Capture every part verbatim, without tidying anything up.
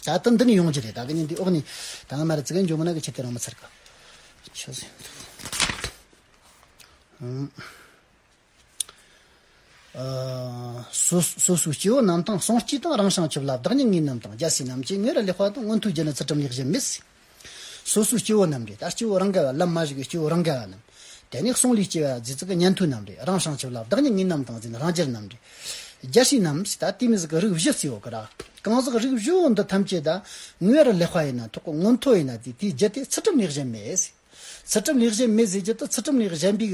ད་ལྟ་འདི་ནས་ཡོང་རྒྱུ་རེད། ད་གི་ཉིན་འདི་འོག་ནས་ད་ང་མ་ར་ཙི་གན་འཇོག་མ་ན་གི་ཆེ་དེ་རང་མི་ཚར་གི། ཆོས་ཟིན། ཨ། སོ་སོ་སོའི་སྐྱེ་བོ་རྣམས་དང་། གསུང་སྐྱེས་དང་རང་བྱང་ཆུབ་ལ། བདག་ཉིད་ངེས་རྣམས་དང་། རྒྱལ་སྲས་རྣམས་ཀྱིས་ངེས་ར་ལེགས་པ་དང་། མངོན་མཐོའི་རྒྱུ་ནི་ཚུལ་ཁྲིམས་ལེགས་བཞིན་མེད། སོ་སོའི་སྐྱེ་བོ་རྣམས་རེད། ད་སྐྱེ་བོ་རང་ག་བ་ལམ་མ་ཞུགས་གི་སྐྱེ་བོ་རང་ག་བ་རྣམས། དེ་ནས་གསུང་ལས་སྐྱེ་བ་ཟེར་ཚིག་གི་ཉན་ཐོས་རྣམས་རེད། རང་བྱང་ཆུབ་ལ། བདག་ཉིད་ངེས་རྣམས་དང་ཟེར་ན་རང་རྒྱལ་རྣམས་རེད། རྒྱལ་སྲས་རྣམས་ཟེར་ད་དེ་མི་ཟིག་གི་རིགས་བཞི་བརྩིས་ཡོད་གི་ར། གང་ཟག་རིགས་བཞི་བོ་འདི་ཐམས་ཅད་ད་ངེས་ར་ལེགས་པ་ཡིན་ན་ཐོག་གི་མངོན་མཐོ་ཡིན་ན་དེ་དེའི་རྒྱུ་དེ་ཚུལ་ཁྲིམས་ལེགས་བཞིན་མེད་ཟེར། ཚུལ་ཁྲིམས་ལེགས་བཞིན་མེད་ཟེར་རྒྱུ་དེ་ཚུལ་ཁྲིམས་ལས་གཞན་པའི་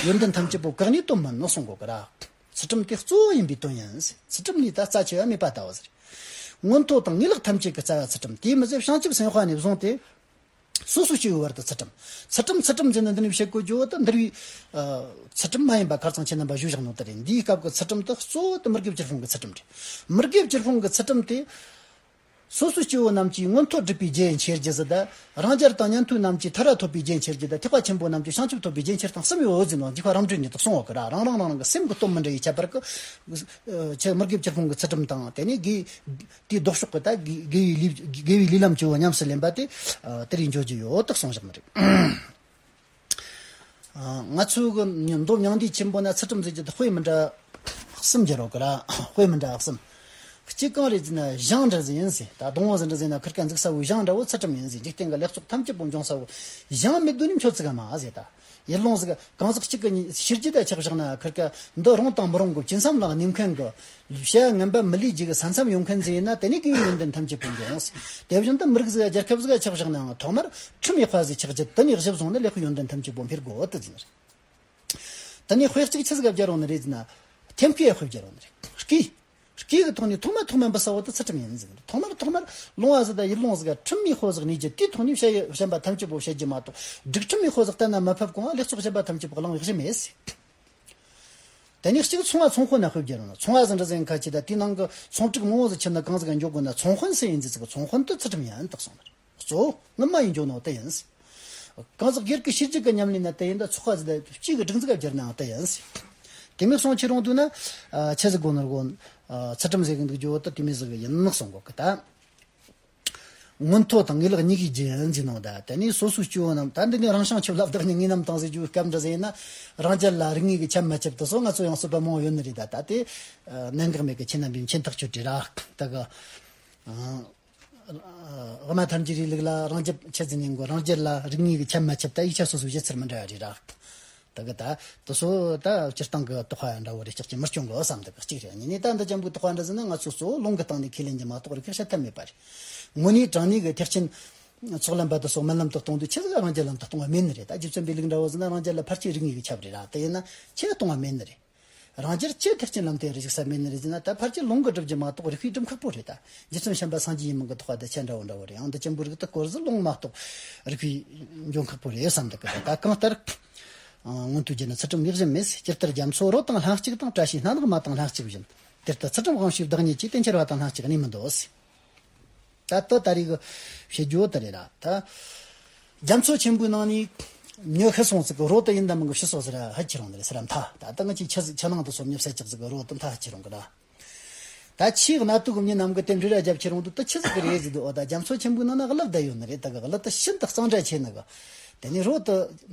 ཡོན་ཏན་ཐམས་ཅད་པོ་གང་ནས་སྟོན་མིན་ནོ་གསུང་གོ་གི་ར། ཚུལ་ཁྲིམས་དེ་གཙོ་བོ་ཡིན་པའི་དོན་ཡིན་ཟེར། ཚུལ་ཁྲིམས་ལས་ད་རྩ་ཆེ་བ་མེད་པ་ལྟ་བུ་ཟེར། མངོན་མཐོ་དང་ངེས་ལེགས་ཐམས་ཅད་ཀྱི་རྩ་བ་ཚུལ་ཁྲིམས། དེ་མི་ཟད་བྱང་ཆུབ་སེམས་དཔའ་ནས་བཟུང་སྟེ། སོ་སོ་སྐྱེ་བོའི་བར་དུ་ཚུལ་ཁྲིམས། ཚུལ་ཁྲིམས་ཚུལ་ཁྲིམས་ཟེར་ནས་འདི་ནས་བཤད་དགོས་རྒྱུ་བོ་དེ་འདུལ་བའི། ཨ། ཚུལ་ཁྲིམས་མ་ཡིན་པ་ཁ་སང་ཁྱེད་རྣམ་པ་ཞུས་བཞག་ནོ་དེ་རེད། འདིའི་སྐབས་ཀྱི་ཚུལ་ཁྲིམས་དེ་གཙོ་བོ་དེ་མི་དགེ་བཅུ་སྤོང་གི་ཚུལ་ཁྲིམས་རེད། མི་དགེ་བཅུ་སྤོང་གི་ཚུལ་ཁྲིམས་དེ། སོ་སོའི་སྐྱེ་བོ་རྣམས་ཀྱིས་མངོན་མཐོ་སྒྲུབ་པའི་རྒྱུ་ཡིན་ཁྱེར་རྒྱུ་ཟེར་ད། རང་རྒྱལ་དང་ཉན་ཐོས་རྣམས་ཀྱིས་ཐར་པ་ཐོབ་པའི་རྒྱུ་ཡིན་ཁྱེར་རྒྱུ་ད། ཐེག་པ་ཆེན་པོ་རྣམས་ཀྱིས་བྱང་ཆུབ་ཐོབ་པའི་རྒྱུ་ཡིན་ཁྱེར་དང་གསུམ་ཡོད་ཟེར་ནོ། འཇིགས་པ་རང་གྲོལ་ཉིད་དུ་གསུངས་ཡོད་གི་ར། རང་རང་རང་རང་གི་སེམས་ཀྱི་སྟོབས་མི་འདྲ་བའི་ཁྱད་པར་གྱིས། ཨ། ཆེ་མི་དགེ་བཅུ་སྤོང་གི་ཚུལ་ཁྲིམས་དང་དེ་ནས་དགེ། དེའི་ལྡོག་ཕྱོགས་ཀྱི་ད་དགེ་དགེ་བའི་ལས་དགེ་བའི་ལས་ལམ་བཅུ་བོ་ཉམས་སུ་ལེན་པ་དེ། ཨ། དེ་རིགས་འཇོག་རྒྱུ་ཡོད་དུ་གསུངས་བཞག་ནི་རེད། ཨ། ང་ཚོའི་གི་མདོ་མྱང་འདས་ཆེན་པོ་ན་ཚུལ་ཁྲིམས་ཟེར་རྒྱུ་དེ་དཔེ་མི་འདྲ་གསུམ་སྦྱར་ཡོད་གི་ར། དཔེ་མི་འདྲ་གསུམ། གཅིག་གང་རེད་ཟེར་ན་གཞུང་འདྲ་ཟིག་ཡིན་ཟེར། ད་སྡོང་བོ་ཟིག་འདྲ་ཟེར་ན་ཁིར་ཀ་འཛུགས་ས་བོའི་གཞུང་འདྲ་བོ་ཚུལ་ཁྲིམས་ཡིན་ཟེར། འཇིག་རྟེན་གི་ལེགས་ཚོགས་ཐམས་ཅད་པོ་འབྱུང་ས་བོ། གཞུང་མེད་དུས་ནི་མཆོད་ཚིག་ག་མ་ཟེར་ད། ཡུལ་ལུང་ཟིག་གང་ཟག་གཅིག་གི་ཕྱིར་རྒྱུ་ད་ཆགས་བཞག་ན་ཁིར་ཀ་འདི་རུང་དང་མི་རུང་གི་བཅུ་མཚམས་ལ་གནས་མཁན་གི། བྱ་ངན་པ་མི་ལས་རྒྱུ་གི་ས་མཚམས་ཡོང་མཁན་ཟིག་ཡིན་ན་དེ་ནས་དགེ་བའི་ཡོན་ཏན་ཐམས་ཅད་པོ་འབྱུང་ཟེར། དེ་བཞིན་དུ་མི་རིགས་ཟིག་རྒྱལ་ཁབ་ཟིག་ཆགས་བཞག་ནའང་ཐོག་མར་ཁྲིམས་ཡག་པ་ཟིག་ཆགས་རྒྱུ་དེ་ནས་གཞི་བཟུང་ནས་ལེགས་པའི་ཡོན་ཏན་ཐམས་ཅད་པོ་འཕེལ་དགོས་དུ་ཟེར། དེ་ནས་དཔེ་གཅིག་ཆི་ཟིག་ག་སྦྱར་ཡོང་ནི་རེད་ཟེར་ན། ཐེམ་སྐས་དཔེ་སྦྱར་ཡོང་ནི་རེད། སྐས། སྐས་ཀྱི་ཐོག་ནས་ཐོག་མ་ཐོག་མ་འབུད་ས་བོ་དེ་ཚུལ་ཁྲིམས་ཡིན་ཟེར། ཐོག་མར་ཐོག་མར་ལུང་བ་ཟིག་དང་ཡུལ་ལུང་ཟིག་ག་ཁྲིམས་མེད་ཧོ་ཟིག་གནས་རྒྱུ་དེའི་ཐོག་ནས་བཤད་ཡ་བཤད་པ་ཐམས་ཅད་པོ་བཤད་རྒྱུ་མ་གཏོགས། སྒྲིག་ཁྲིམས་མེད་ཧོ་ཟིག་གཏན་ན་མ་ཕབ་གོང་ང་ལེགས་ཚོགས་བྱེད་པ་ཐམས་ཅད་པོ་གླེང་བའི་གཞི་མེད་ཟེར། དེ་ནས་གཅིག་ཚོང་བ་ཚོང་དཔོན་ན་དཔེ་སྦྱར་ཡོང་ན། ཚོང་བ་ཟིག་འདྲ་ཟིག་ཁ་ཅིག་ད་དེའི་ནང་གི་ཚོང་ཁྲིག་མང་བོ་ཟིག་ཁྱེར་ན་གང་ཟིག་ག་འཇོག་དགོས་ན་ཚོང་དཔོན་ཟེར་ཡིན་ཟིག་ཚོང་དཔོན་དེ་ཚུལ་ཁྲིམས་ཡིན་དུ་གསུངས་ནི་རེད། གཙོ་བོ་ངོ་མ་ཡིན་འཇོག་ནོ་དེ་ཡིན་ཟེར། གང་ཟག་སྒེར་གྱི་ཕྱིར་རྒྱུ་གི་ཉམས་ལེན་ན་དེ་ཡིན་ད། ཚོགས་པ་ཟིག་ད་སྤྱི་གི་སྒྲིག་འཛུགས་ག་སྦྱར་ནའང་དེ་ཡིན་ཟེར། དེ་མིན་གསུང་ཆེ་རུང་དུས་ན། ཨ། ཆི་ཟིག་དགོས་ནོ་དགོས། ཨ། ཚུལ་ཁྲིམས་ཟེར་གི་འདུག་རྒྱུ་བོ་ད་དེ་མིན་ཟིག་ཡིན་ནོ་གསུང་གོ་གི་ད། མངོན་མཐོ་དང་ངེས་ལེགས་གཉིས་ཀའི་རྒྱུ་ཡིན་ཟེར་ནོ་ད། དེ་ནས་སོ་སོའི་སྐྱེ་བོ་རྣམས་ད་འདི་ནས་རང་བྱང་ཆུབ་ལ་བདག་ཉིད་ངེས་རྣམས་དང་ཟེར་རྒྱུའི་སྐབས་འདྲ་ཟིག་ཡིན་ན། རང་རྒྱལ་ལ་རིགས་ངེས་ཀྱི་ཁྱབ་མ་ཁྱབ་དེ་སོགས་ང་ཚོ་ཡང་སྲིད་པ་མང་བོ་ཡོད་ནི་རེད་ད། ད་དེ་གནད་འགག་མེད་གི་ཁྱེད་རྣམ་པས་མཁྱེན་ཐག་ཆོད་དེ་ར། ད་གི། ཨ། དབུ་མ་ཐལ་འགྱུར་རིའི་ལུགས་ལ་རང་རྒྱལ་ཆི་ཟིག་ཡིན་གོ། རང་རྒྱལ་ལ་རིགས་ངེས་ཀྱི་ཁྱབ་མ་ཁྱབ་ད་ཡིག་ཆ་སོ་སོའི་བཞེད་ཚུལ་མི་འདྲ་བ་རེད་ར། ད་གི་ད་དེ་སོ་ད་སྤྱིར་བཏང་གི་རྟོག་པ་འདྲ་བོ་རེ་ཅིག་ཅིག་མི་སྐྱོང་གོ་བསམ། ད་གི་གཅིག་རེད། གཉིས་ནས་ད་འདི་ཅན་པོའི་རྟོག་པ་འདྲ་ཟེར་ན་ང་ཚོ་གཙོ་བོ་ལུང་གི་སྟེང་ནས་ཁས་ལེན་རྒྱུ་མ་གཏོགས་རིགས་ཤེས་བཤད་ཐབས་མེད་པ་རེད། དངོས་གནས་དྲང་གནས་ཀྱི་ཐེག་ཆེན་ཚོགས་ལམ་པ་དེ་སོགས་སྨོན་ལམ་དུ་གཏོང་དུས་ཆི་ཟིག་རང་རྒྱལ་ལམ་དུ་གཏོང་བ་མེད་ནི་རེད། ད་རྗེ་བཙུན་པའི་ལུགས་འདྲ་བོ་ཟེར་ན་རང་རྒྱལ་ལ་ཕར་ཕྱིན་རིགས་ངེས་ཀྱི་ཁྱབ་རེད་ར། དེ་ཡིན་ན་ཆི་གཏོང་བ་མེད་ནི་རེད། རང་རྒྱལ་ཆེས་ཐེག་ཆེན་ལམ་སྟོན་རེ་ཞིག་ས་མེད་ནི་རེད་ཟེར་ན། ད་ཕར་ཕྱིན་ལུང་གིས་སྒྲུབ་རྒྱུ་མ་གཏོགས་རིགས་པས་སྒྲུབ་ཁག་པོ་རེད་ད། རྗེ་བཙུན་བྱམས་པ་སངས་རྒྱས་ཡིན་མིན་གྱི་རྟོགས་པ་དེ་ཆ་འདྲ་བོ་འདྲ་བོ་རེད། ཡང་འདི་ཅན་པོའི་རིགས་དེ་སྐོར་ཟིག་ལུང་མ་གཏོགས་རིགས་པས་འཇོག་ཁག་པོ་རེད་བསམ་འདུག་གི། ད་གང་ལྟར། ཨ། མངོན་མཐོའི་རྒྱུ་ནི་ཚུལ་ཁྲིམས་ལེགས་བཞིན་མེད། ཇི་ལྟར་རྒྱ་མཚོ་རོ་དང་ལྷན་ཅིག་དང་། བཀྲ་ཤིས་སྣ་ནག་མ་དང་ལྷན་ཅིག་བཞིན། དེ་ལྟར་ཚུལ་ཁྲིམས་དབང་ཕྱུག་བདག་ཉིད་ཀྱིས། དེ་འཆར་བ་དང་ལྷན་ཅིག་གནས་མི་འདོད། ད་ལྟ་ད་རེས་ཀྱི་བཤད་རྒྱུ་དེ་རེད་ར། ད་རྒྱ་མཚོ་ཆེན་པོའི་ནང་ནས་མྱི་ཤི་སོང་ཟིག་གི་རོ་དེ་ཡིན་ད་མིན་གི་ཕྱི་སོ་ཟེར་ར་ཧད་ཁྱེར་ཡོང་ནི་རེད་ཟེར་ར་མཐའ། ད་ལྟ་ང་ཅིག་ཆུ་ཆུ་ནང་དུ་སོ་མྱི་བསད་ཅིག་ཟིག་གི་རོ་དེ་མཐའ་ཧད་ཁྱེར་ཡོང་གི་ར། ད་ཆེས་གནའ་དུས་ཀྱི་མྱི་རྣམས་ཀྱིས་དེ་འབྲེལ་བ་རྒྱབ་ཁྱེར་ཡོང་དུས་ད་ཆི་ཟིག་གི་རེད་ཟེར་དུས། འོ་ད་རྒྱ་མཚོ་ཆེན་པོའི་ནང་ན་གླུ་བསྡད་ཡོད་ནི་རེད། ད་གི་གླུ་དེ་ཤིན་ཏུ་གཙང་སྦྲ་ཆེ་ནི་གི། དེ་ནས་རོ་དེ་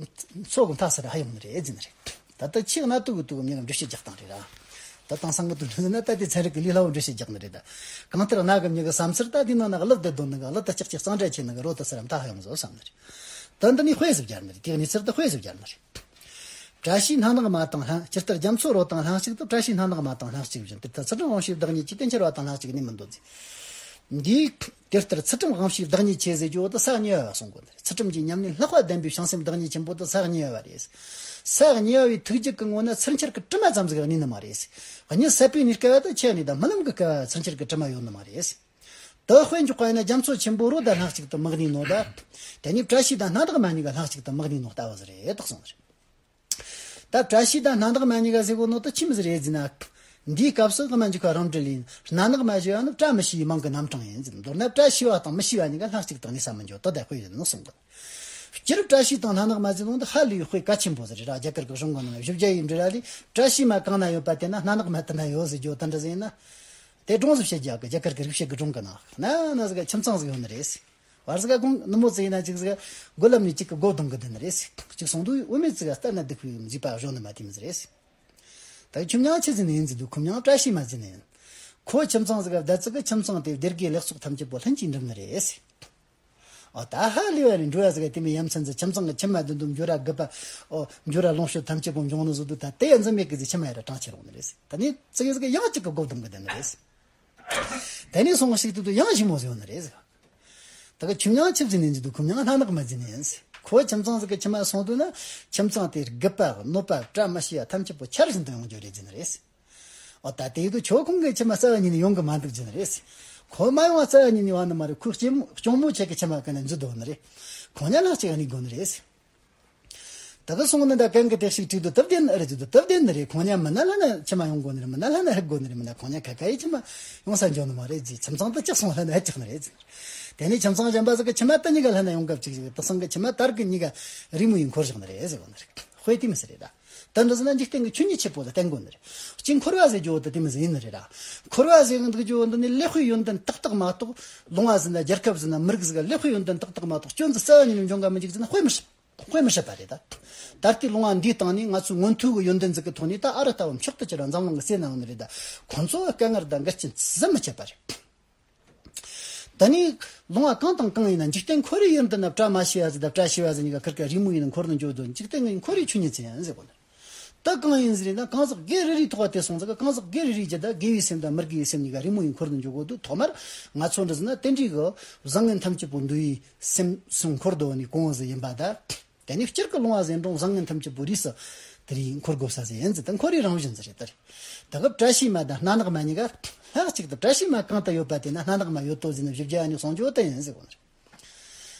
མཚོ་གི་མཐའ་སར་ཧད་ཡོང་ནི་རེད་ཟེར་ནི་རེད། ད་ལྟ་ཆེས་གནའ་དུས་ཀྱི་དུས་ཀྱི་མྱི་གི་འགྲེལ་བཤད་རྒྱག་སྟངས་རེད་ར། ད་དེང་སང་གི་དུས་འགྲོ་ན་ད་དེ་ཚན་རིག་གི་ལས་སླ་བོ་འགྲེལ་བཤད་རྒྱག་ནི་རེད་ད། གང་ལྟར་གནའ་གི་མྱི་གི་བསམ་ཚུལ་ད་དེའི་ནང་ན་གླུ་བསྡད་དོན་ནི་གི། གླུ་དེ་ཅག་ཅིག་གཙང་སྦྲ་ཆེ་ནི་གི་རོ་དེ་སར་མཐའ་ཧད་ཡོང་ཟོ་བསམ་ནི་རེད། ད་འདི་ནས་དཔེ་ཟིག་སྦྱར་ནི་རེད། དེ་གནས་ཚུལ་དེ་དཔེ་ཟིག་སྦྱར་ནི་རེད། བཀྲ་ཤིས་སྣ་ནག་མ་དང་ལྷན། ཇི་ལྟར་རྒྱ་མཚོ་རོ་དང་ལྷན་ཅིག་ཏུ། བཀྲ་ཤིས་སྣ་ནག་མ་དང་ལྷན་ཅིག་བཞིན། དེ་ལྟར་ཚུལ་ཁྲིམས་དབང་ཕྱུག་བདག་ཉིད་ཀྱིས། དེ་འཆར་བ་དང་ལྷན་ཅིག་གནས་མི་འདོད་ཟེར། འདིའི་དེ་ལྟར་ཚུལ་ཁྲིམས་དབང་ཕྱུག་བདག་ཉིད་ཀྱིས་ཟེར་རྒྱུ་བོ་དེ་ས་གཉིས་པ་གསུང་དགོས་ནི་རེད། ཚུལ་ཁྲིམས་ཀྱི་ཉམས་ལེན་ལྷག་པ་ལྡན་པའི་བྱང་སེམས་བདག་ཉིད་ཆེན་པོ་དེ་ས་གཉིས་པ་རེད། ས་གཉིས་པའི་ཐུགས་རྒྱུད་ཀྱི་ངོ་ན་ཚུལ་འཆར་གྱི་དྲི་མ་ཙམ་ཟིག་གནས་ནི་མ་རེད། གཉིད་སད་པའི་གནས་སྐབས་དེ་ཆད་ནས་ད་རྨི་ལམ་གྱི་སྐབས་ཚུལ་འཆར་གྱི་དྲི་མ་ཡོད་ནི་མ་རེད། དེ་དཔེ་འཇོག་པ་ཡིན་ན་རྒྱ་མཚོ་ཆེན་པོ་རོ་དང་ལྷན་ཅིག་ཏུ་མི་གནས་ནོ་ད། དེ་ནས་བཀྲ་ཤིས་དང་སྣ་ནག་མ་གཉིས་ཀ་ལྷན་ཅིག་ཏུ་མི་གནས་ནོ་ལྟ་བུ་ཟིག་རེད་དག་གསུངས་ནི་རེད། ད་བཀྲ་ཤིས་དང་སྣ་ནག་མ་གཉིས་ཀ་ཟེར་གོ་ནོ་དེ་ཆི་མོ་ཟིག་རེད་ཟེར་ན། འདིའི་སྐབས་སུ་དབུ་མ་འཇུག་པ་རང་འགྲེལ་ཡིན། སྣ་ནག་མ་ཞེས་པ་ནི་བཀྲ་མི་ཤིས་པའི་མིང་གི་རྣམ་གྲངས་ཡིན་ཟེར། མདོར་ན་བཀྲ་ཤིས་པ་དང་མི་ཤིས་པ་གཉིས་ཀ་ལྷན་ཅིག་ཏུ་གནས་ས་མི་འཇོག་དེ་དཔེ་ཡིན་ནོ་གསུངས་གོ། སྤྱིར་བཀྲ་ཤིས་དང་སྣ་ནག་མ་ཟེར་ནོ་འདི་ཧ་ལས་དཔེ་གལ་ཆེན་པོ་ཟིག་རེད་ར། རྒྱ་གར་གྱི་གཞུང་གི་ནང་བཞི་བརྒྱ་ཡི་འགྲེལ་བ་ལས་བཀྲ་ཤིས་མ་གང་ན་ཡོད་པ་དེ་ན་སྣ་ནག་མ་དེ་ན་ཡོད་ཟེར་རྒྱུ་དེ་འདྲ་ཟིག་ཡིན་ན། དེ་སྒྲུང་ཟིག་བཤད་རྒྱུ་གི། རྒྱ་གར་གི་རིག་བྱེད་ཀྱི་སྒྲུང་གི་ནང་ན་ན་ཟིག་ཁྱིམ་ཚང་ཟིག་ཡོད་ནི་རེད། བར་ཟིག་ག་གོང་ནུ་མོ་ཟིག་ཡིན་ན་ཅིག་ཟིག་སྒོ་ལམ་ནས་གཅིག་གི་སྒོ་རྡུང་གི་འདུག་ནི་རེད། གཅིག་སོང་དུས་བུད་མེད་ཟིག་ག་ལྟ་ན་སྡུག་པའི་མཛེས་པ་གཞོན་ནུ་མ་དེ་མོ་ཟིག་རེད། ད་ཁྱོད་མྱང་ཆི་ཟིག་ནས་ཡིན་ཟིག་འདུག་ཁོ་མྱང་བཀྲ་ཤིས་མ་ཟིག་ནས་ཡིན། ཁོ་ཁྱིམ་ཚང་ཟིག་ག་བསྡད་ཙི་གི་ཁྱིམ་ཚང་དེ་སྡེ་དགེ་ལེགས་ཚོགས་ཐམས་ཅད་པོ་ལྷན་གྱིས་འགྲིམ་ནི་རེད། ཨོ་ད་ཧ་ལས་པ་རེད། འགྲོ་བ་ཟིག་ག་དེ་མོ་ཡ་མཚན་ཟིག་ཁྱིམ་ཚང་གི་ཁྱིམ་མ་བདུན་དུ་འགྱུར་ར་རྒུད་པ། ཨོ་འགྱུར་ར་ལོངས་སྤྱོད་ཐམས་ཅད་པོ་འབྱུང་ནི་ཟིག་འདུག་ད་དེ་ཡ་འཛིན་མེད་གི་ཟིག་ཁྱིམ་མ་ཡ་ར་གྲངས་ཆེ་རུང་ནི་རེད། ད་ནི་ཙི་གེ་ཟིག་གི་ཡང་གཅིག་གི་སྒོ་རྡུང་གི་བསྡད་ནི་རེད། དེ་ནས་སོང་ཞིག་དུས་དུ་ཡང་ཞིག་མོ་ཟིག་ཡོད་ནི་རེད་ཟིག་ད་གི་ཁྱོད་མྱང་ཆི་ཟིག་ནས་ཡིན་ཟིག་འདུག་ཁོ་མྱང་སྣ་ནག་མ་ཟིག་ནས་ཡིན་ཟིག་ཁོ་ཁྱིམ་ཚང་ཟིག་གི་ཁྱིམ་མ་སོང་དུས་ན་ཁྱིམ་ཚང་དེ་རྒུད་པ་གནོད་པ་བཀྲ་མི་ཤིས་པ་ཐམས་ཅད་པོ་ཆར་བཞིན་དུ་ཡོང་རྒྱུ་རེད་ཟེར་ནི་རེད། ཨོ་ད་དེ་ཡིན་དུས་ཁྱོད་ཁོང་གི་ཁྱིམ་མ་རྩ་བ་ཉིད་ནས་ཡོང་གི་མ་འདུག་ཟེར་ནི་རེད། ཁོ་མ་ཡོང་བ་རྩ་བ་ཉིད་ནས་བ་ནི་མ་རེད། ཁོ་སྐྱེ་མོ་སྐྱོང་མོ་ཆེ་གི་ཁྱིམ་མ་གི་ནས་འཛུལ་འདུག་ནི་རེད། ཁོང་ཉ་ལྷག་ཅིག་གནས་དགོས་ནི་རེད། ད་གི་སོང་ནི་ད་གན་གི་དེ་ཞིག་བྲིས་དུས་དུ་བདེན་ཨ་རེད་ཟེར་དུས་དུ་བདེན་ནི་རེད། ཁོང་ཉ་མི་ན་ལྷ་ན་ཁྱིམ་མ་ཡོང་དགོས་ནི་རེད། མི་ན་ལྷ་ན་ཧིག་དགོས་ནི་རེད། མི་ན་ཁོང་ཉ་ཁ་ཁ་ཡི་ཁྱིམ་མ་ཡོང་ས་འཇོག་ནི་མ་རེད་ཟེར། ཁྱིམ་ཚང་དུ་ཅག་སོང་ལྷ་ན་ཧད་ཅག་ནི་རེད་ཟེར། དེ་ནས་ཁྱིམ་ཚང་གཞན་པ་ཟིག་གི་ཁྱིམ་མ་དུ་གཉིས་ཀ་ལྷ་ན་ཡོང་སྐབས་ཅིག་ཟིག་དུ་སང་གི་ཁྱིམ་མ་དར་གི་གཉིས་ཀ་རི་མོ་ཡིན་འཁོར་བཞག་ནི་རེད་ཟེར་གོ་ནི་རེད། དཔེ་དེ་མི་སྲིད་རེད་ད། ད་འདི་ཟེར་ན་འཇིག་རྟེན་གྱི་ཆོས་ཉིད་ཆེ་པོ་ལ་བརྟེན་དགོས་ནི་རེད། གཅིག་འཁོར་བ་ཟེར་རྒྱུ་བོ་ད་དེ་མི་ཟེར་ཡིན་ནི་རེད་ར། འཁོར་བ་ཟེར་གི་འདུག་རྒྱུ་བོ་འདི་ནི་ལེགས་པའི་ཡོན་ཏན་ཏག་ཏག་མ་གཏོགས། ལུང་བ་ཟེར་ན་རྒྱལ་ཁབ་ཟེར་ན་མི་རིགས་ཟིག་ག་ལེགས་པའི་ཡོན་ཏན་ཏག་ཏག་མ་གཏོགས་སྐྱོན་ཟིག་རྩ་བ་ཉིད་ནས་འབྱུང་ག་མི་འཇུག་ཟེར་ན་དཔེ་མི་སྲིད། དཔེ་མི་སྲིད་པ་རེད་ད། ད་ལྟའི་ལུང་བ་འདིའི་སྟེང་ནས་ང་ཚོའི་མངོན་མཐོའི་གི་ཡོན་ཏན་ཟིག་གི་ཐོག་ནས་ད་ཨ་རི་ལྟ་བུ་མཆོག་ཏུ་གྱུར་བ་འཛམ་གླིང་གི་སེ་ན་ཡོད་ནི་རེད་ད། ཁོང་ཚོ་དཀའ་ངལ་དང་འགལ་རྐྱེན་ཟམ་མི་ཆད་པ་རེད། ད་ནི་ལུང་བ་གང་དང་གང་ཡིན་ན་འཇིག་རྟེན་འཁོར་བའི་ཡོན་ཏན་ན་བཀྲ་མ་ཤིས་པ་ཟིག་དང་བཀྲ་ཤིས་པ་ཟིག་གཉིས་ཀ་ཁིར་ཀ་རི་མོ་ཡིན་ན་འཁོར་དུ་འཇུག་དུ་འཇིག་རྟེན་གྱི་འཁོར་བའི་ཆོས་ཉིད་ཅན་ཡང་ཟེར་གོ་ནི། ད་གང་ཡིན་ཟེར་ན་གང་ཟག་སྒེར་རེ་རེའི་ཐོག་དེ་སོང་ཟིག་གང་ཟག་སྒེར་རེ་རེའི་རྒྱུད་ད་དགེ་བའི་སེམས་དང་མི་དགེ་བའི་སེམས་གཉིས་ཀ་རི་མོ་ཡིན་འཁོར་དུ་འཇུག་གོ་དུ་ཐོག་མར་ང་ཚོ་འདྲ་ཟེར་ན་དེ་འདྲའི་གི་བཟང་ངན་ཐམས་ཅད་པོ་འདུལ་བའི་སེམས་སུ་འཁོར་དུ་བ་ནི་གོང་ཟིག་ཡིན་པ་ད། དེ་ནས་སྤྱིར་གི་ལུང་བ་ཟེར་འགྲོ་བཟང་ངན་ཐམས་ཅད་པོ་རིས་སུ་དེ་རིང་འཁོར་དགོས་ས་ཟེར་ཡིན་ཟེར། ད་འཁོར་བའི་རང་བཞིན་ཟེར་རེད་དར། ད་གི་བཀྲ་ཤིས་མ་དང་སྣ་ནག་མ་གཉིས་ཀ་ལྷག་ཅིག་ཏུ་བཀྲ་ཤིས་མ་གང་དུ་ཡོད་པ་དེ་ན་སྣ་ནག་མ་ཡོད་དོ་ཟེར་ན་བཞི་བརྒྱ་ཨ་ནི་གསུང་རྒྱུ་དེ་ཡིན་ཟེར་གོ་ནི།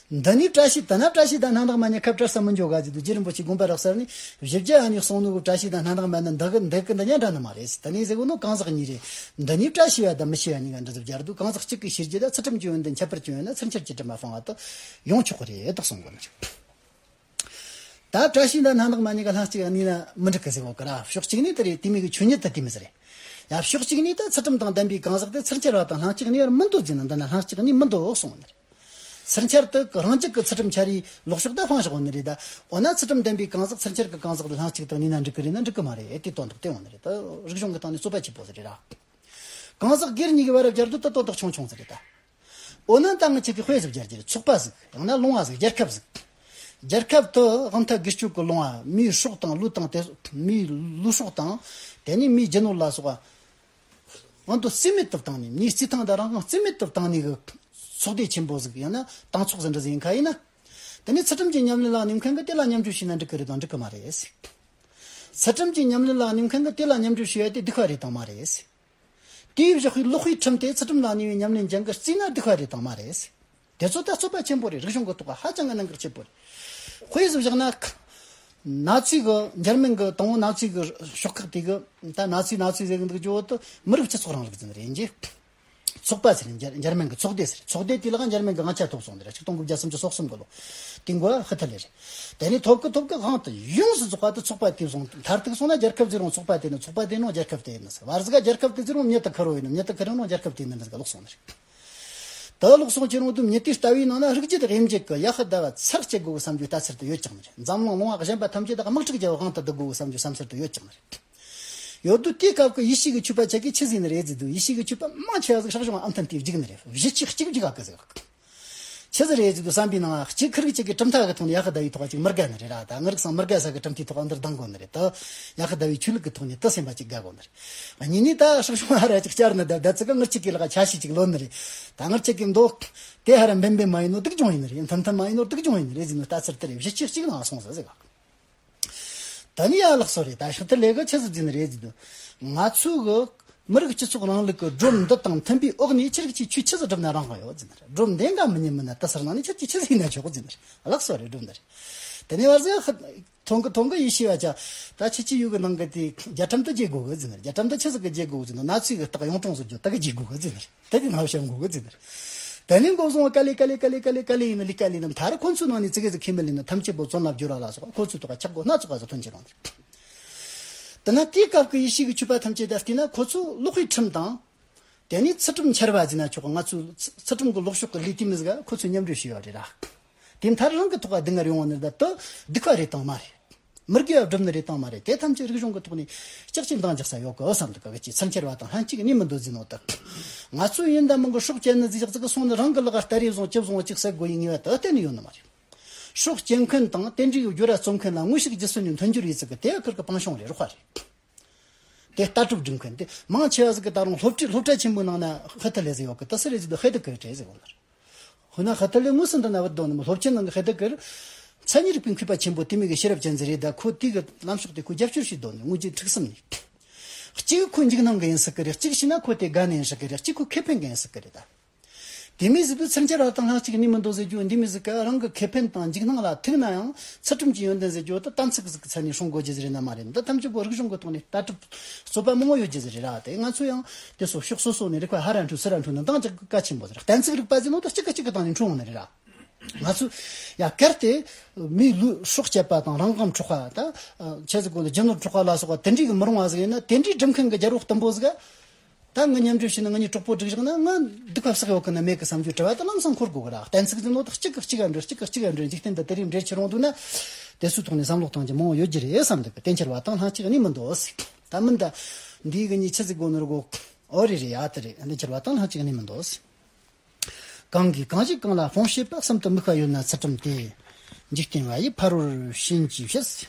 འདི་ནི་བཀྲ་ཤིས་ད་ན་བཀྲ་ཤིས་དང་སྣ་ནག་མ་གཉིས་ཁ་བྲལ་ས་མི་འཇོག་ག་ཟེར་དུས་རྗེ་རིན་པོ་ཆེ་དགོངས་པ་རབ་གསལ་ནི་བཞི་བརྒྱ་ཨ་ནི་གསུང་ནོ་གི་བཀྲ་ཤིས་དང་སྣ་ནག་མ་ནི་འདི་གི་འདི་གི་འདི་གཉིས་འདྲ་ནི་མ་རེད་ཟེར། ད་ནི་ཟེར་གོ་ནོ་གང་ཟག་གཉིས་རེད། འདི་ནི་བཀྲ་ཤིས་པ་དང་མི་ཤིས་པ་གཉིས་ཀ་འདྲ་ཟེར་སྦྱར་དུས་གང་ཟག་གཅིག་གི་ཤེས་རྒྱུད་ད་ཚུལ་ཁྲིམས་ཀྱི་ཡོན་ཏན་ཁྱད་པར་ཅན་ཡོད་ན་ཚུལ་འཆར་གྱི་དྲི་མ་སྤང་བ་དུ་ཡོང་ཆོག་གི་རེད་དོ་གསུང་གོ་ནི་རེད། ད་བཀྲ་ཤིས་དང་སྣ་ནག་མ་གཉིས་ཀ་ལྷན་ཅིག་གནས་ན་མི་འགྲིག་གི་ཟེར་གོ་གི་ར། ཕྱོགས་གཅིག་ནས་དེ་རེད། དེ་མིན་གི་ཆོས་ཉིད་ད་དེ་མི་ཟེར། ཡང་ཕྱོགས་གཅིག་ནས་ད་ཚུལ་ཁྲིམས་དང་ལྡན་པའི་གང་ཟག་དེ་ཚུལ་འཆལ་བ་དང་ལྷན་ཅིག་གནས་པར་མི་འདོད་ཟེར་ན་འདི་ན་ལྷན་ཅིག་གནས་མི་འདོད་གསུངས་ནི་རེད། ཚུལ་འཆལ་དུ་རང་རྒྱུད་ཀྱི་ཚུལ་ཁྲིམས་འཆལ་བའི་ལོག་ཕྱོགས་ད་སྤང་བཞག་ནི་རེད་ད། འོ་ན་ཚུལ་ཁྲིམས་ལྡན་པའི་གང་ཟག་ཚུལ་འཆལ་གྱི་གང་ཟག་དེ་ལྷན་ཅིག་དང་གནས་ན་འགྲིག་གི་རེད་ན་འགྲིག་གི་མ་རེད་དེ་དོན་དག་དེ་འོང་ནི་རེད་ད། རིག་གཞུང་གི་སྟེང་ནས་རྩོད་པ་ཆེ་པོ་ཟིག་རེད་ར། གང་ཟག་སྒེར་གཉིས་ཀྱི་བར་སྦྱར་དུས་ད་དོན་དག་ཆུང་ཆུང་ཟིག་རེད་ད། འོ་ན་ད་ངི་ཆེ་གི་དཔེ་ཟིག་སྦྱར་རྒྱུ་རེད། ཚོགས་པ་ཟིག་ཡང་ན་ལུང་བ་ཟིག་རྒྱལ་ཁབ་ཟིག་རྒྱལ་ཁབ་ཏུ་དབང་ཐལ་སྒེར་གཅོད་ཀྱི་ལུང་བ་མིའི་སྲོག་དང་ལུས་དང་དེ་མིའི་ལུས་སྲོག་དང་དེ་ནས་མིའི་རྒྱུ་ནོར་ལ་སོགས་པ་དབང་དུ་རྩིས་མེད་དུ་བཏང་ནས་མིའི་རྩིས་ཐང་དང་རང་དབང་རྩིས་མེད་དུ་བཏང་ནས་གི་ཚོགས་སྡེ་ཆེན་པོ་ཟིག་ཡང་ན་དང་ཚོགས་ཟིག་འདྲ་ཟིག་ཡིན་ཁ་ཡིན་ན། དེ་ནས་ཚུལ་ཁྲིམས་ཀྱི་ཉམས་ལེན་ལ་གནས་མཁན་གི་དེ་ལ་མཉམ་འཇོག་བྱས་ན་འགྲིག་གི་རེད་དང་འགྲིག་གི་མ་རེད། ཚུལ་ཁྲིམས་ཀྱི་ཉམས་ལེན་ལ་གནས་མཁན་གི་དེ་ལ་མཉམ་འཇོག་བྱས་ཏེ་སྡིག་པ་རེད་དང་མ་རེད། དེའི་བཞག་པའི་ལོག་པའི་ཁྲིམས་དེ་ཚུལ་ཁྲིམས་ལ་གནས་པའི་ཉམས་ལེན་ཅན་གྱིས་བརྩིས་ན་སྡིག་པ་རེད་དང་མ་རེད། དེ་ཚོ་ད་རྩོད་པ་ཆེན་པོ་རེད། རིག་གཞུང་གི་ཐོག་ཧ་ཅང་གི་གནད་འགག་ཆེན་པོ་རེད། དཔེ་ཟིག་བཞག་ན། ན་ཚི་གི་འཇར་མན་གི་དང་པོ་ན་ཚི་གི་ཤོག་ཁག་དེ་གི་ད་ན་ཚི་ན་ཚི་ཟེར་གི་འདུག་ཅོ་དུ་མི་རིགས་སྤྱི་ཚོགས་རིང་ལུགས་ཟེར་ནི་རེད་ཀྱི། ཚོགས་པ་ཟེར་འཇར་འཇར་མན་གི་ཚོགས་སྡེ་ཟེར། ཚོགས་སྡེ་དེ་ལ་འཇར་མན་གི་དབང་ཆ་ཐོབ་སོང་ནི་རེད། ཆིག་སྟོང་དགུ་བརྒྱ་སུམ་ཅུ་སོ་གསུམ་གི་ལོ། དེ་འགོ་ཧི་ཐ་ལེ་རེད། དེ་ནས་ཐོབ་གི་ཐོབ་གི་དབང་དུ་ཡོངས་སུ་རྫོགས་པ་དུ་ཚོགས་པ་དེ་བཟུང་མཐར་ཐུག་སོང་ན་རྒྱལ་ཁབ་ཟེར་རུང་ཚོགས་པ་དེ་ནི་ཚོགས་པ་དེ་ནང་རྒྱལ་ཁབ་དེ་ཡིན་ནི་ཟེར། བར་ཟིག་ག་རྒྱལ་ཁབ་དེ་ཟེར་རུང་མྱི་དུ་ཁེར་རོ་ཡིན་ནི་མྱི་དུ་ཁེར་རོ་ནང་རྒྱལ་ཁབ་དེ་ཡིན་ནི་ཟེར་ལོག་སོང་ནི་རེད། ད་ལོག་སོང་ཁྱེད་རང་དུ་མྱི་དེའི་ལྟ་བའི་ནང་ན་རིགས་རྒྱུད་དབྱེ་འབྱེད་ཀྱི་ཡ་ཧི་ཟླ་བ་ཚར་བཅད་དགོས་ཀྱི་བསམ་རྒྱུ་ལྟ་ཚུལ་དུ་ཡོད་ཀྱང་ནི་རེད། འཛམ་གླིང་ལུང་བ་གཞན་པ་ཐམས་ཅད་དག་དམག་འཁྲུག་བརྒྱབ་དབང་དུ་བསྡུ་དགོས་ཀྱི་བསམ་རྒྱུ་བསམ་ཚུལ་དུ་ཡོད་ཀྱང་ནི་རེད། ཡོད་དུས་དེའི་སྐབས་ཀྱི་ཡེ་ཤུ་གི་ཆོས་པ་ཆ་གིས་ཆི་ཟིག་ནི་རེད་ཟེར་དུས། ཡེ་ཤུ་གི་ཆོས་པ་མང་ཆེ་བ་ཟིག་སྲིད་གཞུང་ཨམ་ཐན་དེ་བརྒྱུགས་ནི་རེད། གཞི་གཅིག་གཅིག་བརྒྱུགས་ག་གི་ཟིག་ཆི་ཟིག་རེད་ཟེར་དུས་བསམ་པའི་ནང་གཅིག་ཁིར་གཅིག་གི་གྲུབ་མཐའ་གི་ཐོག་ནས་ཡ་ཧི་ཟླ་བའི་ཐོག་གཅིག་མི་དགའ་ནི་རེད་ར། ད་ངའི་རིགས་སང་མི་དགའ་ས་གི་གྲུབ་མཐའི་ཐོག་འདིར་ལྡང་དགོས་ནི་རེད། ད་ཡ་ཧི་ཟླ་བའི་ཆོས་ལུགས་ཀྱི་ཐོག་ནས་དུ་སེམས་པ་གཅིག་དགའ་དགོས་ནི་རེད། གཉིས་ནས་ད་སྲིད་གཞུང་ཨ་ར་གཅིག་བསྐྱར་ནི་ད་ད་ཙི་ག་ངར་གཅིག་གི་ལག་ཆ་ཤས་གཅིག་ལོན་ནི་རེད། ད་ངར་གཅིག་གི་མདོ་དེ་ཧ་ར་འབེན་འབེན་མ་ཡིན་ནོ་སྡུག་སྦྱོང་ཡིན་ནི་རེད། མཐུན་མཐུན་མ་ཡིན་ནོ་སྡུག་སྦྱོང་ཡིན་ནི་རེད་ཟེར་ནོ་ལྟ་ཚུལ་དེ་རེད། གཞི་གཅིག་གཅིག་ནང་སོང་ཟེར་ཟེར་ག་ད་ནི་ཡ་ལགས་སོ་རེད། ད་ཤི་ཐི་ལེ་གི་ཆི་ཟིག་ཟེར་ནི་རེད་ཟེར་དུས། ང་ཚོའི་གི་མི་རིགས་སྤྱི་ཚོགས་རིང་ལུགས་ཀྱི་སྒྲོམ་འདི་དང་མཐུན་པའི་འོག་ནས་ཁྱེད་ཀྱིས་ཆོས་ཆི་ཟིག་སྒྲུབ་ན་རང་དབང་ཡོད་ཟེར་ནི་རེད། སྒྲོམ་འདི་འགའ་མི་ཉན་མིན་ན་དེ་སར་ནང་ནས་ཁྱེད་ཀྱིས་ཆི་ཟིག་ཡིན་ན་ཆོག་ཟེར་ནི་རེད། ལགས་སོ་རེད། སྒྲུབ་ནི་རེད། དེ་ནས་བར་ཟིག་ཐོང་གི་ཐོང་གི་ཡེ་ཤེས་པ་ཆ། ད་ཁྱེད་ཀྱི་ཡུལ་གི་ནང་གི་དེ་རྒྱ་གྲམ་དུ་བརྗེ་དགོས་གི་ཟེར་ནི་རེད། རྒྱ་གྲམ་དུ་ཆི་ཟིག་གི་བརྗེ་དགོས་གི་ཟེར་ནི། ན་ཚོའི་གི་རྟགས་ཡོངས་གྲོང་ཟེར་རྒྱུ་དེ་གི་བརྗེ་དགོས་གི་ཟེར་ནི་རེད། དེ་དེ་ནང་བཤད་དགོས་གི་ཟེར་ནི་རེད། དེ་ནས་འགོ་བཟུང་བ་ཀ་ལེ་ཀ་ལེ་ཀ་ལེ་ཀ་ལེ་ཀ་ལེ་ཡིན་ནི་ལི་ཀ་ལེ་ནམ་ཐར་ཁོ་ཚོའི་ནང་ནས་ཙི་གེ་ཟིག་ཁེ་མི་ལེན་ན་ཐམས་ཅད་པོ་བཙོན་ལ་བསྒྱུར་བ་ལ་སོགས་ཁོ་ཚོའི་ཐོག་ཁ་ཆག་སྒོ་སྣ་ཚོགས་པ་ཟིག་ཐོན་གྱི་རུང་། དེ་ན་དེའི་སྐབས་ཀྱི་ཡེ་ཤུ་གི་ཆོས་པ་ཐམས་ཅད་ད་བལྟས་ན་ཁོ་ཚོ་ལོག་པའི་ཁྲིམས་དང་། དེ་ནས་ཚུལ་ཁྲིམས་འཆལ་བ་ཟེར་ན་ཆོག་གི། ང་ཚོའི་ཚུལ་ཚུལ་ཁྲིམས་ཀྱི་ལོག་ཕྱོགས་ཀྱི་ལས་དེ་མི་ཟིག་ག་ཁོ་ཚོས་མཉམ་འབྲེལ་བྱས་ཡོད་རེད་ར། དེ་མཐར་རང་གི་ཐོག་ག་སྡུག་བསྔལ་ཡོང་བ་ནི་རེད་ད། དེ་སྡིག་པ་རེད་དང་མ་རེད། མི་དགེ་བ་སྒྲུབ་ནི་རེད་དང་མ་རེད། དེ་ཐམས་ཅད་རིག་གཞུང་གི་ཐོག་ནས་ལྕགས་ཀྱི་འདང་རྒྱག་ས་ཡོད་གི་བསམ་འདུག་གི། ཚུལ་འཆལ་བ་དང་ལྷན་ཅིག་གནས་མི་འདོད་ཟེར་ནོ་ད། ང་ཚོས་ཡིན་ད་མིན་གི་སྲོག་བཅད་ནི་ཟིག་ཟིག་གི་སོང་ནི་རང་གི་ལག་ག་སྟ་རེ་བཟུང་ཅི་བཟུང་ཅིག་ཟེར་དགོས་ཡིན་ངེས་པ་ད་གཏན་ནས་ཡོད་ནི་མ་རེད། སྲོག་བཅད་མཁན་དང་དེ་འདྲའི་སྦྱོར་བ་རྩོམ་མཁན་ལ་དངོས་ཤུགས་རྒྱུ་སྲོལ་ནས་མཐུན་འགྱུར་ཡོད་ཚུལ་གི་དེ་ཁུར་གི་སྤང་གཤོང་རེད། རོགས་པ་རེད། དེ་ལྟ་གྲུབ་སྒྲིག་མཁན་དེ་མང་ཆེ་བ་ཟིག་གི་ད་རུང་སློབ་ཁྲིད་སློབ་གྲྭ་ཆེན་མོའི་ནང་ན་ཧི་ཐི་ལེ་ཟིག་ཡོད་གི། ད་སུ་རེད་ཟེར་དུས་ཧེ་ད་གི་རེད་ཟེར་གོ་ནི་རེད། དཔེར་ན་ཧི་ཐི་ལེ་དངོས་སུ་འདི་ན་བུད་དོ་ནི་མོ། སློབ་ཆེན་ནང་གི་ཧེ་ད་གི་མཚན་ཉིད་རིག་པའི་མཁས་པ་ཆེན་པོ་དེ་མོ་གི་ཤེས་རབ་ཅན་ཟིག་རེད། ད་ཁོ་དེ་གི་ལམ་ཕྱོགས་དེ་ཁོ་རྒྱབ་སྐྱོར་བྱས་དོ་ནི། དངོས་གཞི་འཁྲུག་གསུམ་ནས། གཅིག་ཁོ་འཇིགས་སྣང་གི་ཡིན་ཟེར་གི་རེད། གཅིག་བྱས་ན་ཁོ་དེ་དགའ་ནི་ཡིན་ཟེར་གི་རེད། གཅིག་ཁོ་ཁེ་ཕན་གི་ཡིན་ཟེར་གི་རེད་ད། དེ་མོ་ཟིག་དུས་ཚུལ་འཆལ་བ་དང་ལྷན་ཅིག་གནས་མི་འདོད་ཟེར་རྒྱུ་འདི་མོ་ཟིག་ག་རང་གི་ཁེ་ཕན་དང་འཇིགས་སྣང་ལ་ཐུག་ན་ཡང་ཚུལ་ཁྲིམས་ཀྱི་ཡོན་ཏན་ཟེར་རྒྱུ་དེ་གཏན་ཚིགས་ཟིག་གི་ཚད་ནས་སྲུང་དགོས་རྒྱུ་ཟིག་རེད་ན་མ་རེད། འདི་ཐམས་ཅད་པོ་རིག་གཞུང་གི་ཐོག་ནས་ལྟ་གྲུབ་རྩོད་པ་མང་བོ་ཡོད་རྒྱུ་ཟིག་རེད་ར། དེ་ང་ཚོ་ཡང་དེ་ཚོ་ཕྱོགས་སོ་སོ་ནས་རིག་པ་ཧ་ར་འཕྲོད་ཚུར་ར་འཕྲོད་ནི་འདང་རྒྱག་གལ་ཆེན་པོ་ཟིག་རེད། གཏན་ཚིགས་རིག་པ་ཟེར་ནོ་དེ་གཅིག་གི་གཅིག་གི་སྟེང་ནས་འཁྲུངས་ཡོང་ནི་རེད་ར། ང་ཚོས་ཡ་གལ་ཏེ་མིའི་ལུས་སྲོག་བཅད་པ་དང་རང་ཁམས་འཕྲོག་པ་ད་ཆི་ཟིག་གོ་ནི་རྒྱུ་ནོར་འཕྲོག་པ་ལ་སོགས་པ་དེ་འདྲའི་གི་མི་རུང་བ་ཟིག་ཡིན་ན། དེ་འདྲའི་སྒྲུབ་མཁན་གི་རྒྱལ་པོ་གཏུམ་པོ་ཟིག་ག་ད་ངའི་མཉམ་འབྲེལ་བྱས་ན་ངའི་གྲོགས་པོ་སྒྲིག་བཞག་ན་ང་སྡིག་པ་བསགས་ཡོད་གི་ན་མེད་གི་བསམ་རྒྱུ་དྲི་བ་དེ་ལམ་སང་འཁོར་དགོས་གི་ར། གཏན་ཚིགས་ཀྱི་ནང་དུ་གཅིག་གིས་གཅིག་ག་འགྲོ། གཅིག་གིས་གཅིག་ག་འགྲོ། འཇིག་རྟེན་འདི་དེ་རིགས་འབྲེལ་ཆེ་རུང་འདུག་ན། དེ་ཚོའི་ཐོག་ནས་བསམ་བློ་གཏོང་རྒྱུ་མང་བོ་ཡོད་རྒྱུ་རེད་བསམ་འདུག་གི། དེ་འཆལ་བ་དང་ལྷན་ཅིག་གནས་མི་འདོད་ཟེར། ད་མིན་ད་འདིའི་གི་ཉིད་ཆི་ཟིག་གོ་ནོར་གོ། ཨོ་རེད་རེད། ཡ་དེ་རེད། འདི་འཆལ་བ་དང་ལྷན་ཅིག་གནས་མི་འདོད་ཟེར། གང་གིས་གང་ཞིག་གང་ལ་སྤོང་བྱེད་པ། གསུམ་དུ་དམིགས་པ་ཡོད་ན་ཚུལ་ཁྲིམས་ཏེ། འཇིག་རྟེན་བ་ཡི་ཕ་རོལ་ཕྱིན་གྱིས་བཤད།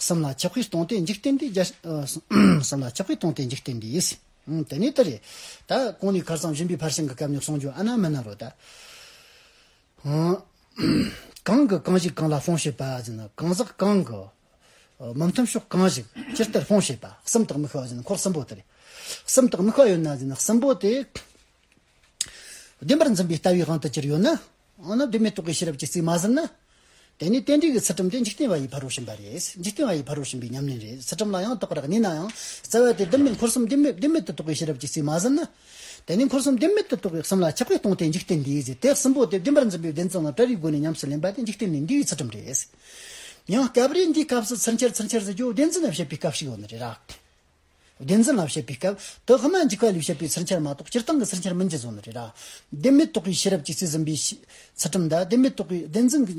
གསུམ་ལ་ཆགས་པས་སྟོང་སྟེ་འཇིག་རྟེན་འདས། རྒྱ་ཨ་གསུམ་ལ་ཆགས་པས་སྟོང་སྟེ་འཇིག་རྟེན་འདས། ཨང་། དེ་ནས་དེ་རེད། ད་གོང་ནས་ཁར་སང་སྦྱིན་པའི་ཕར་ཕྱིན་གྱི་སྐབས་ནས་གསུང་རྒྱུ་ཨ་ན་མིན་ན་རོ་ད། ཨང་། གང་གིས་གང་ཞིག་གང་ལ་སྤོང་བྱེད་པ་ཟེར་ན། གང་ཟག་གང་གིས་མི་མཐུན་ཕྱོགས་གང་ཞིག་ཇི་ལྟར་སྤོང་བྱེད་པ། གསུམ་དུ་དམིགས་པ་ཟེར་ན་འཁོར་གསུམ་པོ་དེ་རེད། གསུམ་དུ་དམིགས་པ་ཡོད་ན་ཟེར་ན་གསུམ་པོ་དེ། བདེན་པར་འཛིན་པའི་ལྟ་བའི་དབང་དུ་གྱུར་ཡོད་ན། འོ་ན་བདེན་མེད་རྟོག་གེའི་ཤེས་རབ་ཀྱིས་རྩིས་མ་ཟིན་ན། དེ་ནི་རྟེན་འབྲེལ་གྱི་ཚུལ་ཁྲིམས་དེ་འཇིག་རྟེན་བ་ཡི་ཕ་རོལ་ཕྱིན་པ་རེད། འཇིག་རྟེན་བ་ཡི་ཕ་རོལ་ཕྱིན་པའི་ཉམས་ལེན་རེད། ཚུལ་ཁྲིམས་ལ་ཡང་དག་པར་གནས་ན་ཡང་རྩ་བ་དེ་བདེན་མེད། འཁོར་གསུམ་བདེན་མེད། བདེན་མེད་དུ་རྟོག་པའི་ཤེས་རབ་ཀྱིས་རྩིས་མ་ཟིན་ན། དེ་ནི་འཁོར་གསུམ་བདེན་མེད་དུ་རྟོག་པའི་གསུམ་ལ་ཆགས་པས་སྟོང་སྟེ་འཇིག་རྟེན་འདས་ཟེར། དེ་གསུམ་པོ་དེ་བདེན་པར་འཛིན་པའི་བདེན་འཛིན་ལ་བྲལ་བའི་སྒོ་ནས་ཉམས་སུ་ལེན་པ་དེ་འཇིག་རྟེན་ནས་འདས་པའི་ཚུལ་ཁྲིམས་རེད། ཡང་སྐབས་རེ་འདིའི་སྐབས་སུ་ཚུལ་འཆལ་ཚུལ་འཆལ་ཟེར་རྒྱུ་བདེན་འཛིན་ལ་བཤད་པའི་སྐབས་ཤིག་ཡོད་ནི་རེད་ར། བདེན་འཛིན་ལ་བཤད་པའི་སྐབས་དེ་ཧི་མ་འཇིགས་པ་ལས་བཤད་པའི་ཚུལ་འཆལ་མ་གཏོགས་སྤྱིར་བཏང་གི་ཚུལ་འཆལ་མིན་གྱི་བཟོ་ནི་རེད་ར། བདེན་མེད་རྟོག་པའི་ཤེས་རབ་ཀྱིས་རྩིས་ཟིན་པའི་ཤེས་ཚུལ་ཁྲིམས་དང་། བདེན་མེད་རྟོག་པའི་བདེན་འཛིན་གྱི་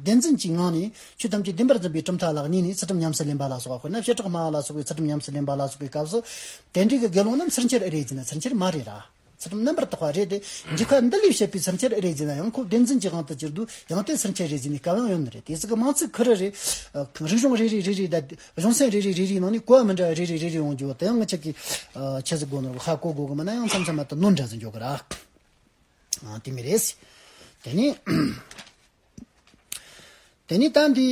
བདེན་འཛིན་གྱི་ངང་ནས་ཆོས་ཐམས་ཅད་བདེན་པར་འཛིན་པའི་གྲུབ་མཐའ་ལ་གནས་ནས་ཚུལ་ཁྲིམས་ཉམས་སུ་ལེན་པ་ལ་སོགས་པ། དཔེར་ན་བྱེ་བྲག་སྨྲ་བ་ལ་སོགས་པའི་ཚུལ་ཁྲིམས་ཉམས་སུ་ལེན་པ་ལ་སོགས་པའི་སྐབས་སུ། དེ་འདྲའི་གི་དགེ་སློང་རྣམས་ཚུལ་འཆལ་ཨེ་རེད་ཟེར་ན་ཚུལ་འཆལ་མ་རེད་ར། ཚུལ་ཁྲིམས་རྣམ་པར་དག་པ་རེད་དེ། འཇིགས་པ་འདི་ལས་བཤད་པའི་ཚུལ་འཆལ་ཨེ་རེད་ཟེར་ན་ཡང་ཁོ་བདེན་འཛིན་གྱི་དབང་དུ་གྱུར་དུས་ཡང་དེ་ཚུལ་འཆལ་རེད་ཟེར་ནས་སྐབས་ཡང་ཡོད་ནི་རེད། དེ་ཚོ་གི་མིང་ཚིག་ཁེར་རེ་རེ། ཨ་རིག་གཞུང་རེ་རེ་རེ་རེ་དང་གཞུང་ཚན་རེ་རེ་རེ་རེའི་ནང་ནས་གོ་བ་མི་འདྲ་བ་རེ་རེ་རེ་རེ་ཡོང་རྒྱུ་དེ་ཡང་ངེད་ཅག་གིས་ཨ་ཆི་ཟིག་གོ་ནོར་ཧ་གོ་དགོས་གི་མིན་ན་ཡང་མཚམས་མཚམས་མ་དུ་ནོར་འདྲ་ཟིག་འགྱོ་གི་ར། ཨ་དེ་མོ་རེད། དེ་ནས། དེ་ནས་ད་འདི་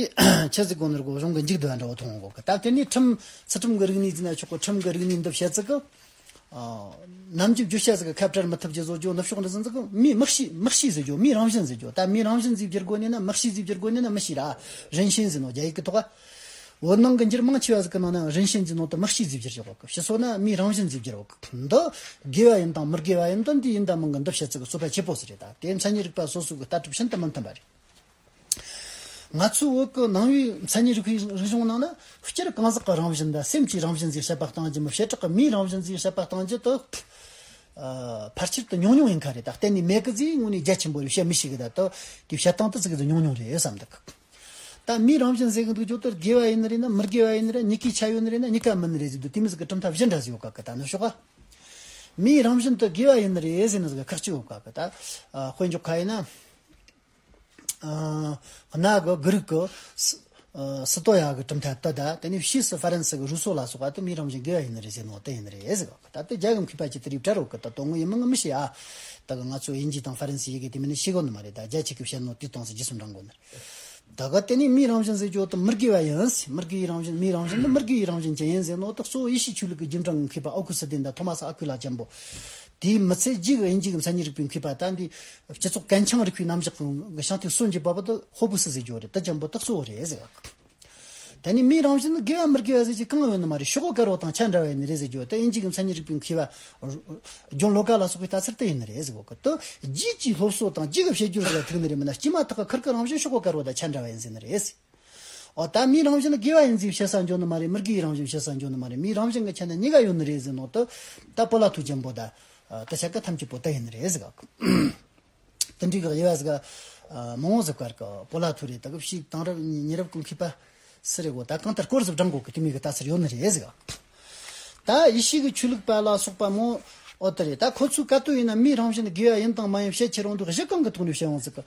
ཆི་ཟིག་གོ་ནོར་གོ་གཞུང་གི་མཇུག་བསྡུ་བ་འདྲ་བོ་མཐོང་གོ་གི། ད་དེ་ནས་ཁྲིམས་ཚུལ་ཁྲིམས་ཀྱི་རིག་གནས་ཟེར་ན་ཆོག་གི། ཁྲིམས་ཀྱི་རིག་གནས་འདི་བཤད་ཚིག་གི། ཨ་ནམ་རྒྱུན་བརྗོད་བྱ་ཟིག་གི་ཁ་བྲལ་མི་ཐུབ་ཀྱི་བཟོ་རྒྱུ་ནུབ་ཕྱོགས་འདྲ་ཟིག་ཟིག་གི་མིའི་དམིགས་བྱའི་དམིགས་བྱའི་ཟེར་རྒྱུ། མིའི་རང་བཞིན་ཟེར་རྒྱུ། ད་མིའི་རང་བཞིན་ཟིག་བསྒྱུར་དགོས་ནས་ན་དམིགས་བྱའི་ཟིག་བསྒྱུར་དགོས་ནས་ན་དམིགས་བྱའི་ར། རིན་ཆེན་ཟེར་ནོ་རྒྱ་ཡིག་གི་ཐོག་ག། བོད་ནང་གི་འགྱུར་མང་ཆེ་བ་ཟིག་གི་ནང་ན་རིན་ཆེན་ཟེར་ནོ་དེ་དམིགས་བྱའི་ཟིག་བསྒྱུར་ཡོད་གི། ཕྱི་སོ་ན་མིའི་རང་བཞིན་ཟིག་བསྒྱུར་ཡོད་གི། འདི་དགེ་བ་ཡིན་དང་མི་དགེ་བ་ཡིན་དང་འདི་ཡིན་དང་མིན་གི་འདི་བཤད་ཚིག་གི་རྩོད་པ་ཆེ་པོ་ཟིག་རེད། ད་དེ་མཚན་ཉིད་རིག་པ་སོ་སོ་གི་ལྟ་གྲུབ་ཤིན་ཏུ་མི་མཐུན་པ་རེད། ང་ཚོའི་བོད་ཀྱི་ནང་པའི་མཚན་ཉིད་རིག་པའི་རིག་གཞུང་ནང་ན་སྤྱིར་གང་ཟག་གི་རང་བཞིན་དང་སེམས་ཀྱི་རང་བཞིན་ཟིག་བཤད་པ་གཏོང་རྒྱུ་མིན། བྱེ་བྲག་གི་མིའི་རང་བཞིན་ཟིག་བཤད་པ་གཏོང་རྒྱུ་དེ་ཨ་ཕལ་ཆེར་དུ་ཉུང་ཉུང་ཡིན་ཁ་རེད། ད་གཏན་ནས་མེད་གི་ཟིག་དངོས་གནས་རྒྱ་ཆེན་པོ་རེད། བཤད་མི་ཤེས་གི། ད་དེ་དེ་བཤད་སྟངས་དེ་ཟིག་གི་ཉུང་ཉུང་རེད་བསམ་འདུག་ད་མིའི་རང་བཞིན་ཟེར་གི་འདུག་རྒྱུ་དེ་དགེ་བ་ཡིན་ནི་རེད་ན་མི་དགེ་བ་ཡིན་ནི་རེད་ན། གཉིས་ཀའི་ཆ་ཡོད་ནི་རེད་ན་གཉིས་ཀ་མིན་ནི་རེད་ཟེར་དུས་དེ་མོ་ཟིག་གི་གྲུབ་མཐའ་གཞི་འདྲ་ཟིག་ཡོད་ག་གི། ད་ནི་ཤོག་ག་མིའི་རང་བཞིན་དེ་དགེ་བ་ཡིན་ནི་རེད་ཟེར་ནི་ཟིག་ག་ཁག་ཅིག་ཡོད་ག་གི། ད་ཨ་དཔེ་འཇོག་ཁ་ཡིན་ན། ཨ་གནའ་གི་གྷི་རིག་གི་སི་ཨ་སི་ཏོ་ཡ་གི་གྲུབ་མཐའ་དེ་དང་། དེ་ནས་ཕྱིས་སུ་ཧྥ་རན་སི་གི་རུ་སོ་ལ་སོགས་པ་དེ་མིའི་རང་བཞིན་དགེ་བ་ཡིན་ནི་རེད་ཟེར་ནོ་དེ་ཡིན་ནི་རེད་ཟེར་གི། ད་དེ་རྒྱ་གི་མཁས་པ་ཅིག་དེ་རིགས་བྲལ་རོགས་གི། ད་དོན་དངོས་ཡིན་མིན་ངས་མི་ཤེས་ཨ། ད་གི་ང་ཚོ་དབྱིན་ཇི་དང་ཧྥ་རན་སི་ཡི་གེ་དེ་མིན་ནི་ཤེས་གོ་ནི་མ་རེད། ད་རྒྱ་ཆེ་གི་བཤད་ནོ་དེ་སྟངས་སུ་རྗེས་སུ་འབྲང་དགོས་ནི་རེད། ད་ག་དེ་ནས་མིའི་རང་བཞིན་ཟེར་རྒྱུ་དེ་མི་དགེ་བ་ཡིན། མི་དགེ་བའི་རང་བཞིན། མིའི་རང་བཞིན་ནི་མི་དགེ་བའི་རང་བཞིན་ཅན་ཡིན་ཟེར་ནོ་དེ་གཙོ་བོ་ཡེ་ཤུའི་ཆོས་ལུགས་ཀྱི་རྗེས་འབྲང་གི་མཁས་པ་ཨོ་གུ་སི་ཏིན་དང་ཐོ་མ་སི་ཨ་ཁུ་ལ་ཅན་པོ། དེའི་མི་ཚད་རྗེས་ཀྱི་དབྱིན་ཇི་གི་མཚན་ཉིད་རིག་པའི་མཁས་པ་དང་། དེ་སྤྱི་ཚོགས་གལ་འཆང་རིག་པའི་རྣམ་གཞག་གི་བྱང་ཐེངས་གསུམ་གྱི་བབ་དེ་ཧོ་བུ་སི་ཟེར་རྒྱུ་རེད། དེ་ཅན་པོ་དེ་གཙོ་བོ་རེད་ཟེར། དེ་ནས་མིའི་རང་བཞིན་ནི་དགེ་བ་མི་དགེ་བ་ཟེར་རྒྱུ་གང་ཡང་ཡོད་ནི་མ་རེད། ཤོག་གུ་དཀར་པོ་དང་ཆ་འདྲ་བ་ཡིན་ནི་རེད་ཟེར་རྒྱུ་དེ་དབྱིན་ཇི་གི་མཚན་ཉིད་རིག་པའི་མཁས་པ་ཇོན་ལོ་ཀ་ལ་སོགས་པའི་ལྟ་ཚུལ་དེ་ཡིན་ནི་རེད་ཟེར་གོ་གི། དེ་རྗེས་ཀྱི་སློབ་གསོ་དང་རྗེས་ཀྱི་བཤད་རྒྱུ་ཟིག་ལ་ཐུག་ནི་རེད། མིན་ན་སྐྱེས་མ་ཐག་གི་ཁུར་གི་རང་བཞིན་ཤོག་གུ་དཀར་པོ་དང་ཆ་འདྲ་བ་ཡིན་ཟེར་ནི་རེད། འོ་ད་མིའི་རང་བཞིན་ནི་དགེ་བ་ཡིན་ཟེར་བཤད་ས་འཇོན་ནི་མ་རེད། མི་དགེ་བའི་རང་བཞིན་བཤད་ས་འཇོན་ནི་མ་རེད། མིའི་རང་བཞིན་གྱི་ཆ་ནས་གཉིས་ཀ་ཡོད་ནི་རེད་ཟེར་ནོ་དེ་ད་པོ་ལ་ཐུ་ཅན་པོ་དང་། ཨ། དེ་ཆ་ག་ཐམས་ཅད་པོ་དེ་ཡིན་ནི་རེད་ཟེར་ག་དེ་འདྲའི་གི་དབྱེ་བ་ཟིག་མང་བོ་ཟིག་བཀར་གི་པོ་ལ་ཐུ་རེད། ད་གི་ཕྱིས་དེང་རབས་ཉེ་རབས་ཀྱི་མཁས་པ་སུ་རེད་གོ། ད་གང་ལྟར་སྐོར་ཟིག་བགྲང་གོ་གི་དེ་མོ་གི་ལྟ་ཚུལ་ཡོད་ནི་རེད་ཟེར་ག་ད་ཡེ་ཤུ་གི་ཆོས་ལུགས་པ་ལ་སོགས་པ་མོ། འོ་དེ་རེད། ད་ཁོ་ཚོའི་བཀའ་བསྡུར་ཡིན་ན་མིའི་རང་བཞིན་དགེ་བ་ཡིན་དང་མ་ཡིན་བཤད་ཁྱེར་ཡོང་དུས་གཞི་གང་གི་ཐོག་ནས་བཤད་ཡོང་ཟིག་གི་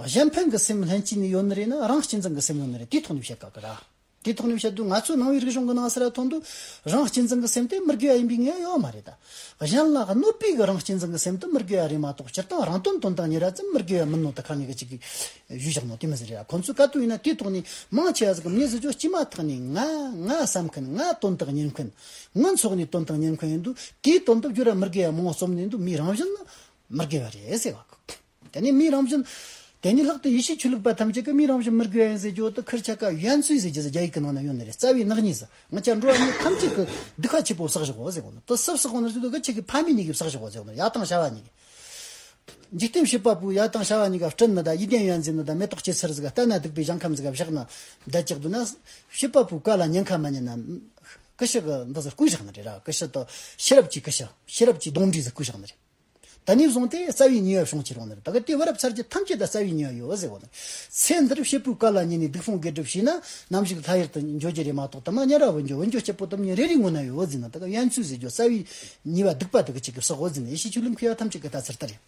གཞན་ཕན་གི་སེམས་ལྷན་སྐྱེས་ནས་ཡོད་ནི་རེད་ན་རང་གཅེས་འཛིན་གི་སེམས་ཡོད་ནི་རེད། དེའི་ཐོག་ནས་བཤད་ག་གི་ར། དེའི་ཐོག་ནས་བཤད་དུས་ང་ཚོའི་ནང་པའི་རིག་གཞུང་གི་ནང་སུ་ར་མཐོང་དུས་རང་གཅེས་འཛིན་གི་སེམས་དེ་མི་དགེ་བ་ཡིན་པའི་ངེས་ཡོད་མ་རེད་ད། གཞན་ལ་གནོད་པའི་གི་རང་གཅེས་འཛིན་གི་སེམས་དེ་མི་དགེ་བ་རེད་མ་གཏོགས་སྤྱིར་བཏང་རང་དོན་དོན་དང་གཉེར་བ་ཙམ་མི་དགེ་བ་མིན་ནོ། ད་ཁ་ནས་གི་ཅིག་གི་ཞུས་བཞག་ནོ་དེ་མི་ཟེར་རེད། ཁོ་ཚོའི་བཀའ་བསྡུར་ཡིན་ན་དེའི་ཐོག་ནས་མང་ཆེ་བ་ཟིག་གི་མྱི་ཟེར་རྒྱུ་སྐྱེས་མ་ཐག་ནས་ང་ང་བསམ་མཁན། ང་དོན་དག་གཉེར་མཁན། ངའི་འཚོ་གནས་དོན་དག་གཉེར་མཁན་ཡིན་དུས་དེའི་དོན་དུ་བརྗོད་ར་མི་དགེ་བ་མང་བོ་རྩོམ་ནས་འདུག་མིའི་རང་བཞིན་ནི་མི་དགེ་བ་རེད་ཟེར་བ། དེ་ནས་མིའི་རང་བཞིན། དེ་ནས་ལྷག་ཏུ་ཡེ་ཤུའི་ཆོས་ལུགས་པ་ཐམས་ཅད་ཀྱིས་མིའི་རང་བཞིན་མི་དགེ་བ་ཡིན་ཟེར་རྒྱུ་དེ་ཁིར་ཆ་ག་ཡན་ཚུལ་ཟེར་རྒྱུ་ཟེར་རྒྱ་ཡིག་གི་ནང་ན་ཡོད་ནི་རེད། རྩ་བའི་ནག་ཉེས་ཟེར། ང་ཅག་འགྲོ་བ་མི་ཐམས་ཅད་ཀྱི་སྡིག་པ་ཆེ་པོ་བསགས་བཞག་གོ་ཟེར་གོ་ནི། དེ་སུ་བསགས་གོ་ནི་ཟེར་དུས་ཁྱེད་ཀྱི་ཕ་མེས་གཉིས་ཀྱིས་བསགས་བཞག་གོ་ཟེར་གོ་ནི། ཡ་དང་བྱ་བ་གཉིས་ཀྱིས། འཇིག་རྟེན་བྱེད་པ་པོ་ཡ་དང་བྱ་བ་གཉིས་ཀ་སྤྲིན་མི་ད་ཡིད་ལྡན་ཡོན་ཟེར་ནི་ད་མེ་ཏོག་སྐྱེད་ཚལ་ཟིག་ག་ལྟ་ན་སྡིག་པའི་ཞིང་ཁམས་ཟིག་ག་བཞག་ན་བསྡད་ཅིག་འདུག་ན། བྱེད་པ་པོའི་བཀའ་ལ་ཉེན་ཁ་མ་ཉན་ན། ཀུ་ཤུ་གི་འདི་ཟིག་བརྐུས་བཞག་ནི་རེད་ར། ཀུ་ཤུ་དང་ཤེས་རབ་ཀྱི་ཀུ་ཤུ། ཤེས་རབ་ཀྱི་གདོན་འདྲེ་ཟིག་བརྐུས་བཞག་ནི་རེད། ད་ནས་བཟུང་སྟེ་རྩ་བའི་ཉེས་པ་བྱུང་ཁྱེར་ཡོང་ནི་རེད། ད་གི་དེ་བུ་རབས་ཚ་རྒྱུད་ཐམས་ཅད་ད་རྩ་བའི་ཉེས་པ་ཡོད་ཟེར་གོ་ནི། ཚེ་འདིར་བྱེད་པོའི་བཀའ་ལ་ཉན་ནས་སྡིག་སྤོང་དགེ་སྒྲུབ་བྱས་ན་ནམ་ཞིག་ལྷ་ཡུལ་དུ་འགྱོ་རྒྱུ་རེད་མ་གཏོགས་དུ་མ་དམྱལ་བ་བུད་འགྱོ་བུད་འགྱོ་སྐྱིད་པོ་དུ་མ་རེ་རེ་ངོ་ན་ཡོད་ཟེར་ན། ད་གི་ཡན་ཚུལ་ཟེར་རྒྱུ་རྩ་བའི་ཉེས་པ་སྡིག་པ་དེ་གི་ཅིག་གི་བསགས་གོ་ཟེར་ན། ཡེ་ཤུའི་ཆོས་ལུགས་མཁས་པ་ཐམས་ཅད་ཀྱི་ལྟ་ཚུལ་ལྟར་རེད།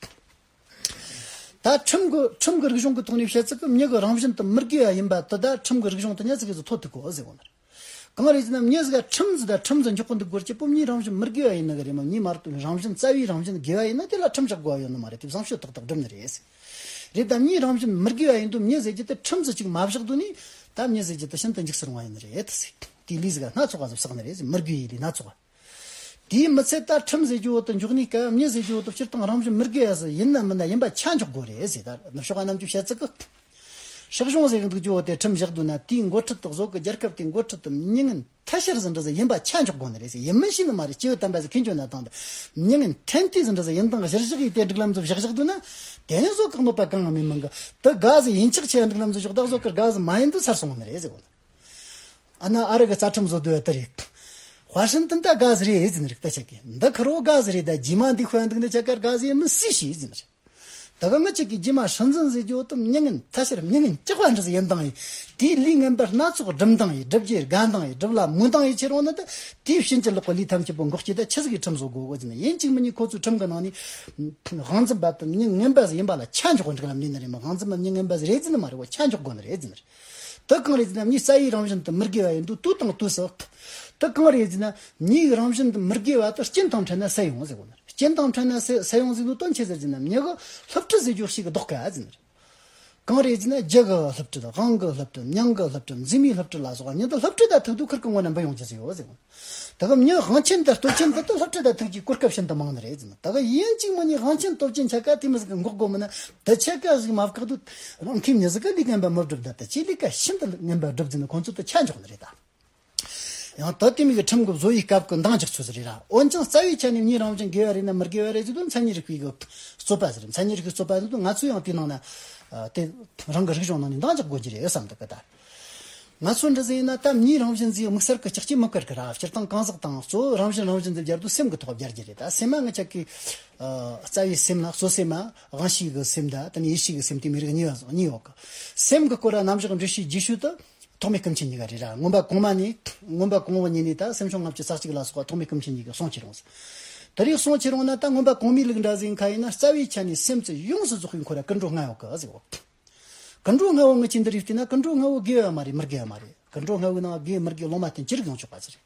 ད་ཁྲིམས་ཀྱི་ཁྲིམས་ཀྱི་རིག་གཞུང་གི་ཐོག་ནས་བཤད་ཚུལ་གྱི་མྱི་གི་རང་བཞིན་དུ་མི་དགེ་བ་ཡིན་པ་དེ་ད་ཁྲིམས་ཀྱི་རིག་གཞུང་དུ་ཉག་ཅིག་གི་ཚོད་ཐིག་གོ་ཟེར་གོ་ནི་རེད། གང་རེད་ཟེར་ན་མྱི་ཟིག་ག་ཁྲིམས་ཟིག་ད་ཁྲིམས་ཟིག་འཇོག་གི་འདུག་དགོས་ཀྱི་པོ་མྱིའི་རང་བཞིན་མི་དགེ་བ་ཡིན་ནི་གི་རེད་མ། མྱི་མ་རྟོགས་རང་བཞིན་རྩ་བའི་རང་བཞིན་དགེ་བ་ཡིན་ན་དེ་ལ་ཁྲིམས་བཞག་དགོས་པ་ཡོད་ནི་མ་རེད། དེ་བཟང་སྤྱོད་ཏག་ཏག་སྒྲུབ་ནི་རེད། རེད་ད་མྱིའི་རང་བཞིན་མི་དགེ་བ་ཡིན་དུས་མྱི་ཟེར་རྒྱུ་དེ་ཁྲིམས་ཟིག་ཅིག་མ་བཞག་དུས་ནི་ད་མྱི་ཟེར་རྒྱུ་དེ་ཤིན་ཏུ་འཇིགས་སུ་རུང་བ་ཡིན་ནི་རེད་ཟེར། དེའི་ལས་ཟིག་སྣ་ཚོགས་པ་ཟིག་བསགས་ནི་རེད་ཟེར། མི་དགེ་བའི་ལས་སྣ་ཚོགས་པ། དེའི་མི་ཚད་ད་ཁྲིམས་ཟེར་རྒྱུ་བོ་དེ་འཇོག་ནས་ཀ་མྱི་ཟེར་རྒྱུ་བོ་དེ་སྤྱིར་བཏང་རང་བཞིན་མི་དགེ་བ་ཟིག་ཡིན་ན་མིན་ན་ཡིན་པ་ཆ་འཇོག་དགོས་རེད་ཟེར། ད་ནུབ་ཕྱོགས་པ་རྣམས་ཀྱིས་བཤད་ཚུལ་གི། སྲིད་གཞུང་ཟེར་གི་འདུག་རྒྱུ་བོ་དེ་ཁྲིམས་བཞག་འདུག་ན་དེའི་འགོ་ཁྲིད་དེ་བཟོ་གི་རྒྱལ་ཁབ་དེའི་འགོ་ཁྲིད་དེ་མྱི་ངན་ཐལ་ཤར་ཟིག་འདྲ་ཟིག་ཡིན་པ་ཆ་འཇོག་དགོས་ནི་རེད་ཟེར། ཡིན་མིན་ཤེས་ནི་མ་རེད། སྐྱེས་བུ་དམ་པ་ཟིག་ཁྱེད་འཇོག་ན་དང་དེ་མྱི་ངན་ཐན་ལྟས་ཟིག་འདྲ་ཟིག་ཡིན་དང་གཞིར་བཞག་གི་དེ་སྒྲིག་ལམ་ཟིག་བཞག་བཞག་འདུག་ན། དེ་ནས་བཟོ་གི་གནོད་པ་གང་ཡང་མི་མང་གི། དེ་དགའ་ཟིག་ཡིན་ཆགས་ཆེ་སྒྲིག་ལམ་ཟིག་བཞག་ད་བཟོ་གི་དགའ་ཟིག་མ་ཡིན་དུས་ཚར་སོང་ནི་རེད་ཟེར་གོ་ནི། ཨ་ན་ཨ་རི་གི་རྩ་ཁྲིམས་བཟོ་དུས་དེ་རེད། ཝ་ཤིང་ཏན་ད་དགའ་ཟིག་རེད་ཟེར་ནི་རེད། ད་ཆ་གི་འདི་ཁུར་བོ་དགའ་ཟིག་རེད། ད་རྗེས་མ་འདི་ཁོ་ཡང་འདུག་ནི་ཆ་གར་དགའ་ཟིག་མི་སྲིད་ཤེས་ཟེར་ནི་རེད། ད་ག་ང་ཅག་གི་རྗེས་མ་སྲིད་འཛིན་ཟེར་རྒྱུ་དུ་མྱི་ངན་ཐལ་ཤར་མྱི་ངན་ལྕགས་པ་འདྲ་ཟིག་ཡིན་དང་ཡིན། དེའི་ལས་ངན་པ་སྣ་ཚོགས་སྒྲུབ་དང་ཡིན། སྒྲུབ་རྒྱུ་དགའ་དང་ཡིན། སྒྲུབ་ལ་མོས་དང་ཡིན་ཁྱེར་ཡོང་ན་ད་དེའི་ཕྱིན་ཅི་ལོག་གི་ལས་ཐམས་ཅད་པོ་འགོག་རྒྱུ་ད་ཆི་ཟིག་གི་ཁྲིམས་བཟོ་དགོས་གོ་ཟེར་ན། ཡིན་གཅིག་མིན་གཉིས་ཁོ་ཚོའི་ཁྲིམས་གི་ནང་ནས་དབང་འཛིན་པ་དུ་མྱི་ངན་པ་ཟིག་ཡིན་པ་ལ་ཆ་འཇོག་འདྲ་ལ་མེད་ནི་རེད་མ། དབང་འཛིན་པ་མྱི་ངན་པ་ཟིག་རེད་ཟེར་ནི་མ་རེད་བ། ཆ་འཇོག་དགོས་ནི་རེད་ཟེར་ནི་རེད། དེ་གང་རེད་ཟེར་ན་མྱི་རྩ་བའི་རང་བཞིན་དུ་མི་དགེ་བ་ཡིན་དུས་དུས་དང་དུས་སུ། དེ་གང་རེད་ཟེར་ན་མྱིའི་རང་བཞིན་དུ་མི་དགེ་བ་དེ་རྐྱེན་དང་འཕྲད་ན་སེལ་ཡོང་ཟེར་གོ་ནི། རྐྱེན་དང་འཕྲད་ན་སེལ་སེལ་ཡོང་ཟེར་དུས་དོན་ཆེ་ཟེར་ཟེར་ན་མྱི་གི་སློབ་ཁྲིད་ཟེར་རྒྱུ་ཞིག་གི་ལྡོག་དཀའ་ཟེར་ནི་རེད། གང་རེད་ཟེར་ན་རྒྱུ་གི་སློབ་ཁྲིད། དབང་གི་སློབ་ཁྲིད། མྱང་གི་སློབ་ཁྲིད། འཛིན་མའི་སློབ་ཁྲིད་ལ་སོགས་པ་མྱི་དེ་སློབ་ཁྲིད་ད་ཐུག་དུས་ཁུར་གི་ངོ་ན་འབུད་ཡོང་རྒྱུ་ཟིག་ཡོད་ཟེར་གོ་ནི། ད་གི་མྱི་དབང་ཆེན་དང་སྟོབས་ཆེན་དེ་དག་སློབ་ཁྲིད་དང་ཐུག་རྒྱུའི་གོ་སྐབས་ཤིན་ཏུ་མང་ནི་རེད་ཟེར་ན། ད་གི་ཡིན་གཅིག་མིན་གཉིས་དབང་ཆེན་སྟོབས་ཆེན་ཆ་ག་དེ་མོ་ཟིག་གི་འགོག་དགོས་མིན་ན། དེ་ཆ་ག་ཟིག་མ་བཀག་དུས་རང་ཁྱིམ་མྱི་ཟིག་གི་ལས་ངན་པ་མི་སྒྲུབ་ད། དེ་ཆེ་ལས་ཀ་ཤིན་ཏུ་ངན་པ་སྒྲུབ་ཟེར་ན་ཁོང་ཚོ་དེ་ཆ་འཇོག་ནི་རེད་ད། ཡང་ད་དེ་མོ་གི་ཁྲིམས་གི་བཟོ་ཡི་སྐབས་གི་འདང་རྒྱག་ཚུལ་ཟིག་རེད་ར། འོན་ཀྱང་རྩ་བའི་ཆ་ནས་མྱིའི་རང་བཞིན་དགེ་བ་རེད་ན་མི་དགེ་བ་རེད་ཟེར་དུས་མཚན་ཉིད་རིག་པའི་གི་རྩོད་པ་ཟིག་རེད། མཚན་ཉིད་རིག་པའི་རྩོད་པ་ཟེར་དུས་ང་ཚོས་ཡང་དེ་ནང་ན་དེ་རང་གི་རིག་གཞུང་ནང་ནས་འདང་རྒྱག་དགོས་ཀྱི་རེད་བསམ་འདུག་གི་ད། ང་ཚོ་འདྲ་ཟིག་ཡིན་ན་ད་མྱིའི་རང་བཞིན་ཟིག་དམིགས་བསལ་གྱི་ལྕགས་ཀྱུས་མི་བཀར་གི་ར། སྤྱིར་བཏང་གང་ཟག་དང་གཙོ་བོ་རང་བཞིན་རང་བཞིན་ཟིག་སྦྱར་དུས་སེམས་ཀྱི་ཐོག་སྦྱར་རྒྱུ་རེད། ད་སེམས་མ་ང་ཅག་གི་ཨ་རྩ་བའི་སེམས་ལ་གཙོ་སེམས་མ་དབང་ཤེས་ཀྱི་སེམས་ད་དེ་ནས་ཡིད་ཤེས་ཀྱི་སེམས་དེ་མོ་རིགས་གཉིས་གཉིས་ཡོད་གི། སེམས་ཀྱི་སྐོར་ར་རྣམ་གཞག་འགྲེལ་བཤད་རྒྱས་བཤད་དུ་ཐོགས་མེད་སྐུ་མཁྱེན་གཉིས་ཀ་རེད་ར། མངོན་པ་གོང་མ་ནས་མངོན་པ་གོང་འོག་གཉིས་ནས་ད་སེམས་བྱུང་ལྔ་བཅུ་རྩ་གཅིག་ལ་སོགས་པ་ཐོགས་མེད་སྐུ་མཁྱེན་གཉིས་ཀྱིས་གསུངས་ཁྱེར་ཡོང་ཟིག། དེ་རིགས་གསུངས་ཁྱེར་ཡོང་ན་ད་མངོན་པ་གོང་མའི་ལུགས་འདྲ་ཟིག་ཡིན་ཁ་ཡིན་ན་རྩ་བའི་ཆ་ནས་སེམས་ཀྱི་ཡོངས་སུ་རྫོགས་པའི་ཁོ་ར་ཀུན་འགྲོ་ལྔ་ཡོད་གི་ཟེར་གོ། ཀུན་འགྲོ་ལྔ་བོ་ངེད་ཀྱིས་འདི་རིགས་བལྟས་ན་ཀུན་འགྲོ་ལྔ་བོ་དགེ་བ་མ་རེད། མི་དགེ་བ་མ་རེད། ཀུན་འགྲོ་ལྔ་བོའི་ནང་དགེ་མི་དགེ་ལོ་མ་བསྟན་ཅི་རིགས་ཡང་ཆོག་པ་ཟེར།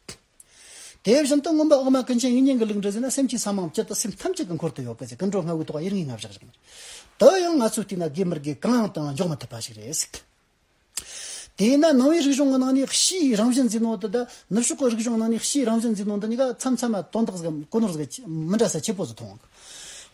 དེ་བཞིན་དུ་མངོན་པ་འོག་མ་ཀུན་མཁྱེན་དབྱིག་གཉེན་གྱི་ལུགས་འདྲ་ཟེར་ན་སེམས་ཀྱི་ས་མང་བཅུད་དུ་སེམས་ཐམས་ཅད་ཀྱི་འཁོར་དུ་ཡོད་པ་ཟེར། ཀུན་འགྲོ་ལྔ་བོའི་ཐོག་ཡུལ་ངེས་ལྔ་བཞག་བཞག་ནི་རེད། དེ་ཡང་ང་ཚོས་བལྟས་ན་དགེ་མི་དགེ་གང་ཡང་དང་འཇོག་མི་ཐུབ་པ་ཞིག་རེད་ཟེར། དེས་ན་ནང་པའི་རིག་གཞུང་གི་ནང་ནས་ཕྱིའི་རང་བཞིན་ཟེར་ནོ་དེ་དང་ནུབ་ཕྱོགས་ཀྱི་རིག་གཞུང་ནང་ནས་ཕྱིའི་རང་བཞིན་ཟེར་ནོ་འདི་གཉིས་ཀ་མཚམས་མཚམས་མ་དོན་དག་ཟིག་གོ་ནོར་ཟིག་མི་འདྲ་ས་ཆེ་པོ་ཟིག་མཐོང་།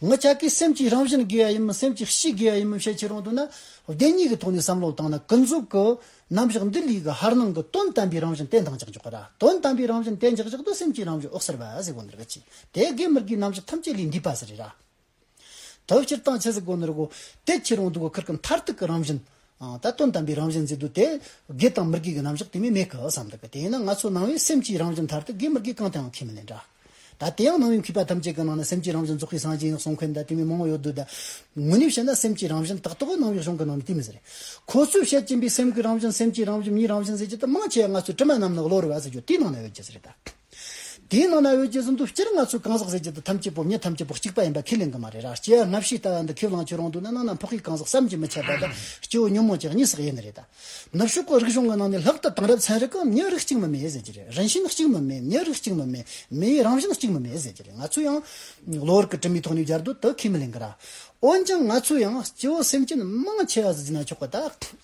ངི་ཆ་གིས་སེམས་ཀྱི་རང་བཞིན་དགེ་བ་ཡིན་མིན་སེམས་ཀྱི་གཤིས་དགེ་བ་ཡིན་མིན་བཤད་ཁྱེར་ཡོང་དུས་ན་བདེན་གཉིས་ཀྱི་ཐོག་ནས་བསམ་བློ་བཏང་ན་ཀུན་རྫོབ་ཀྱི་རྣམ་གཞག་འདི་ལས་ཀྱི་ཧར་སྣང་གི་དོན་དམ་པའི་རང་བཞིན་དེ་འདང་རྒྱག་འཇོག་གི་ར། དོན་དམ་པའི་རང་བཞིན་དེ་འཇགས་འཇགས་དུས་སེམས་ཀྱི་རང་བཞིན་འོད་གསལ་བ་ཟེར་གོ་ནི་རེད་གི། དེ་དགེ་མི་དགེའི་རྣམ་གཞག་ཐམས་ཅད་ལས་འདས་པ་ཟིག་རེད་ར། དེ་སྤྱིར་བཏང་ཆི་ཟིག་གོ་ནི་རེད་གོ། དེ་ཁྱེར་ཡོང་དུས་གོ་ཁིར་གི་མཐར་ཐུག་གི་རང་བཞིན། ཨ། ད་དོན་དམ་པའི་རང་བཞིན་ཟེར་དུས་དེ་དགེ་དང་མི་དགེ་གི་རྣམ་གཞག་དེ་མོ་མེད་གི་བསམ་འདུག་གི། དེ་ཡིན་ན་ང་ཚོ་ནང་བའི་སེམས་ཀྱི་རང་བཞིན་མཐར་ཐུག་དགེ་མི་དགེ་གང་དུའང་ཁས་མི་ལེན་འདྲ། ད་དེ་ཡང་ནང་པའི་མཁས་པ་ཐམས་ཅད་ཀྱི་ནང་ན་སེམས་ཀྱི་རང་བཞིན་རྫོགས་པའི་སངས་རྒྱས་ཡིན་གསུང་མཁན་ད་དེ་མོ་མང་བོ་ཡོད་འདུག་ད་དངོས་གནས་བཤད་ན་སེམས་ཀྱི་རང་བཞིན་ཏག་ཏག་ནང་པའི་གཞུང་གི་ནང་ནས་དེ་མོ་ཟེར་རེད། ཁོ་ཚོས་བཤད་ཀྱིན་པའི་སེམས་ཀྱི་རང་བཞིན་སེམས་ཀྱི་རང་བཞིན་མིའི་རང་བཞིན་ཟེར་རྒྱུ་དེ་མང་ཆེ་བ་ང་ཚོའི་དྲི་མ་རྣམས་ནི་གློ་བུར་བ་ཟེར་རྒྱུ་དེའི་ནང་ན་ཡོད་རྒྱུ་ཟེར་རེད་ད། དེའི་ནང་ན་ཡོད་རྒྱུ་ཟིན་དུས་སྤྱིར་ང་ཚོའི་གང་ཟག་ཟེར་རྒྱུ་དེ་ཐམས་ཅད་པོ་མྱི་ཐམས་ཅད་པོ་གཅིག་པ་ཡིན་པ་ཁས་ལེན་གི་མ་རེད་ར། སྐྱེ་བ་སྔ་ཕྱིའི་ལྟ་བ་འདི་ཁས་བླངས་ཁྱེར་འོང་དུས་ན་ནང་ན་འཕགས་པའི་གང་ཟག་བསམ་གྱིས་མི་ཁྱབ་པ་དང་སྐྱེ་བོ་ཉོན་མོངས་ཀྱི་གཉིས་སུ་དབྱེ་ནི་རེད་ད། ནུབ་ཕྱོགས་ཀྱི་རིག་གཞུང་གི་ནང་ནས་ལྷག་ཏུ་དེང་རབས་ཚན་རིག་གི་མྱི་རིགས་གཅིག་མིན་མེད་ཟེར་གྱི་རེད། རིན་ཆེན་གཅིག་མིན་མེད། མྱི་རིགས་གཅིག་མིན་མེད། མིའི་རང་བཞིན་གཅིག་མིན་མེད་ཟེར་གྱི་རེད། ང་ཚོས་ཡང་གློ་བུར་གྱི་དྲི་མའི་ཐོག་ནས་སྦྱར་དུས་དེ་ཁས་མི་ལེན་གི་ར། འོན་ཀྱང་ང་ཚོས་ཡང་སྐྱེ་བོ་སེམས་ཅན་མང་ཆེ་བ་ཟིག་ཟེར་ན་ཆོག་གི་ད།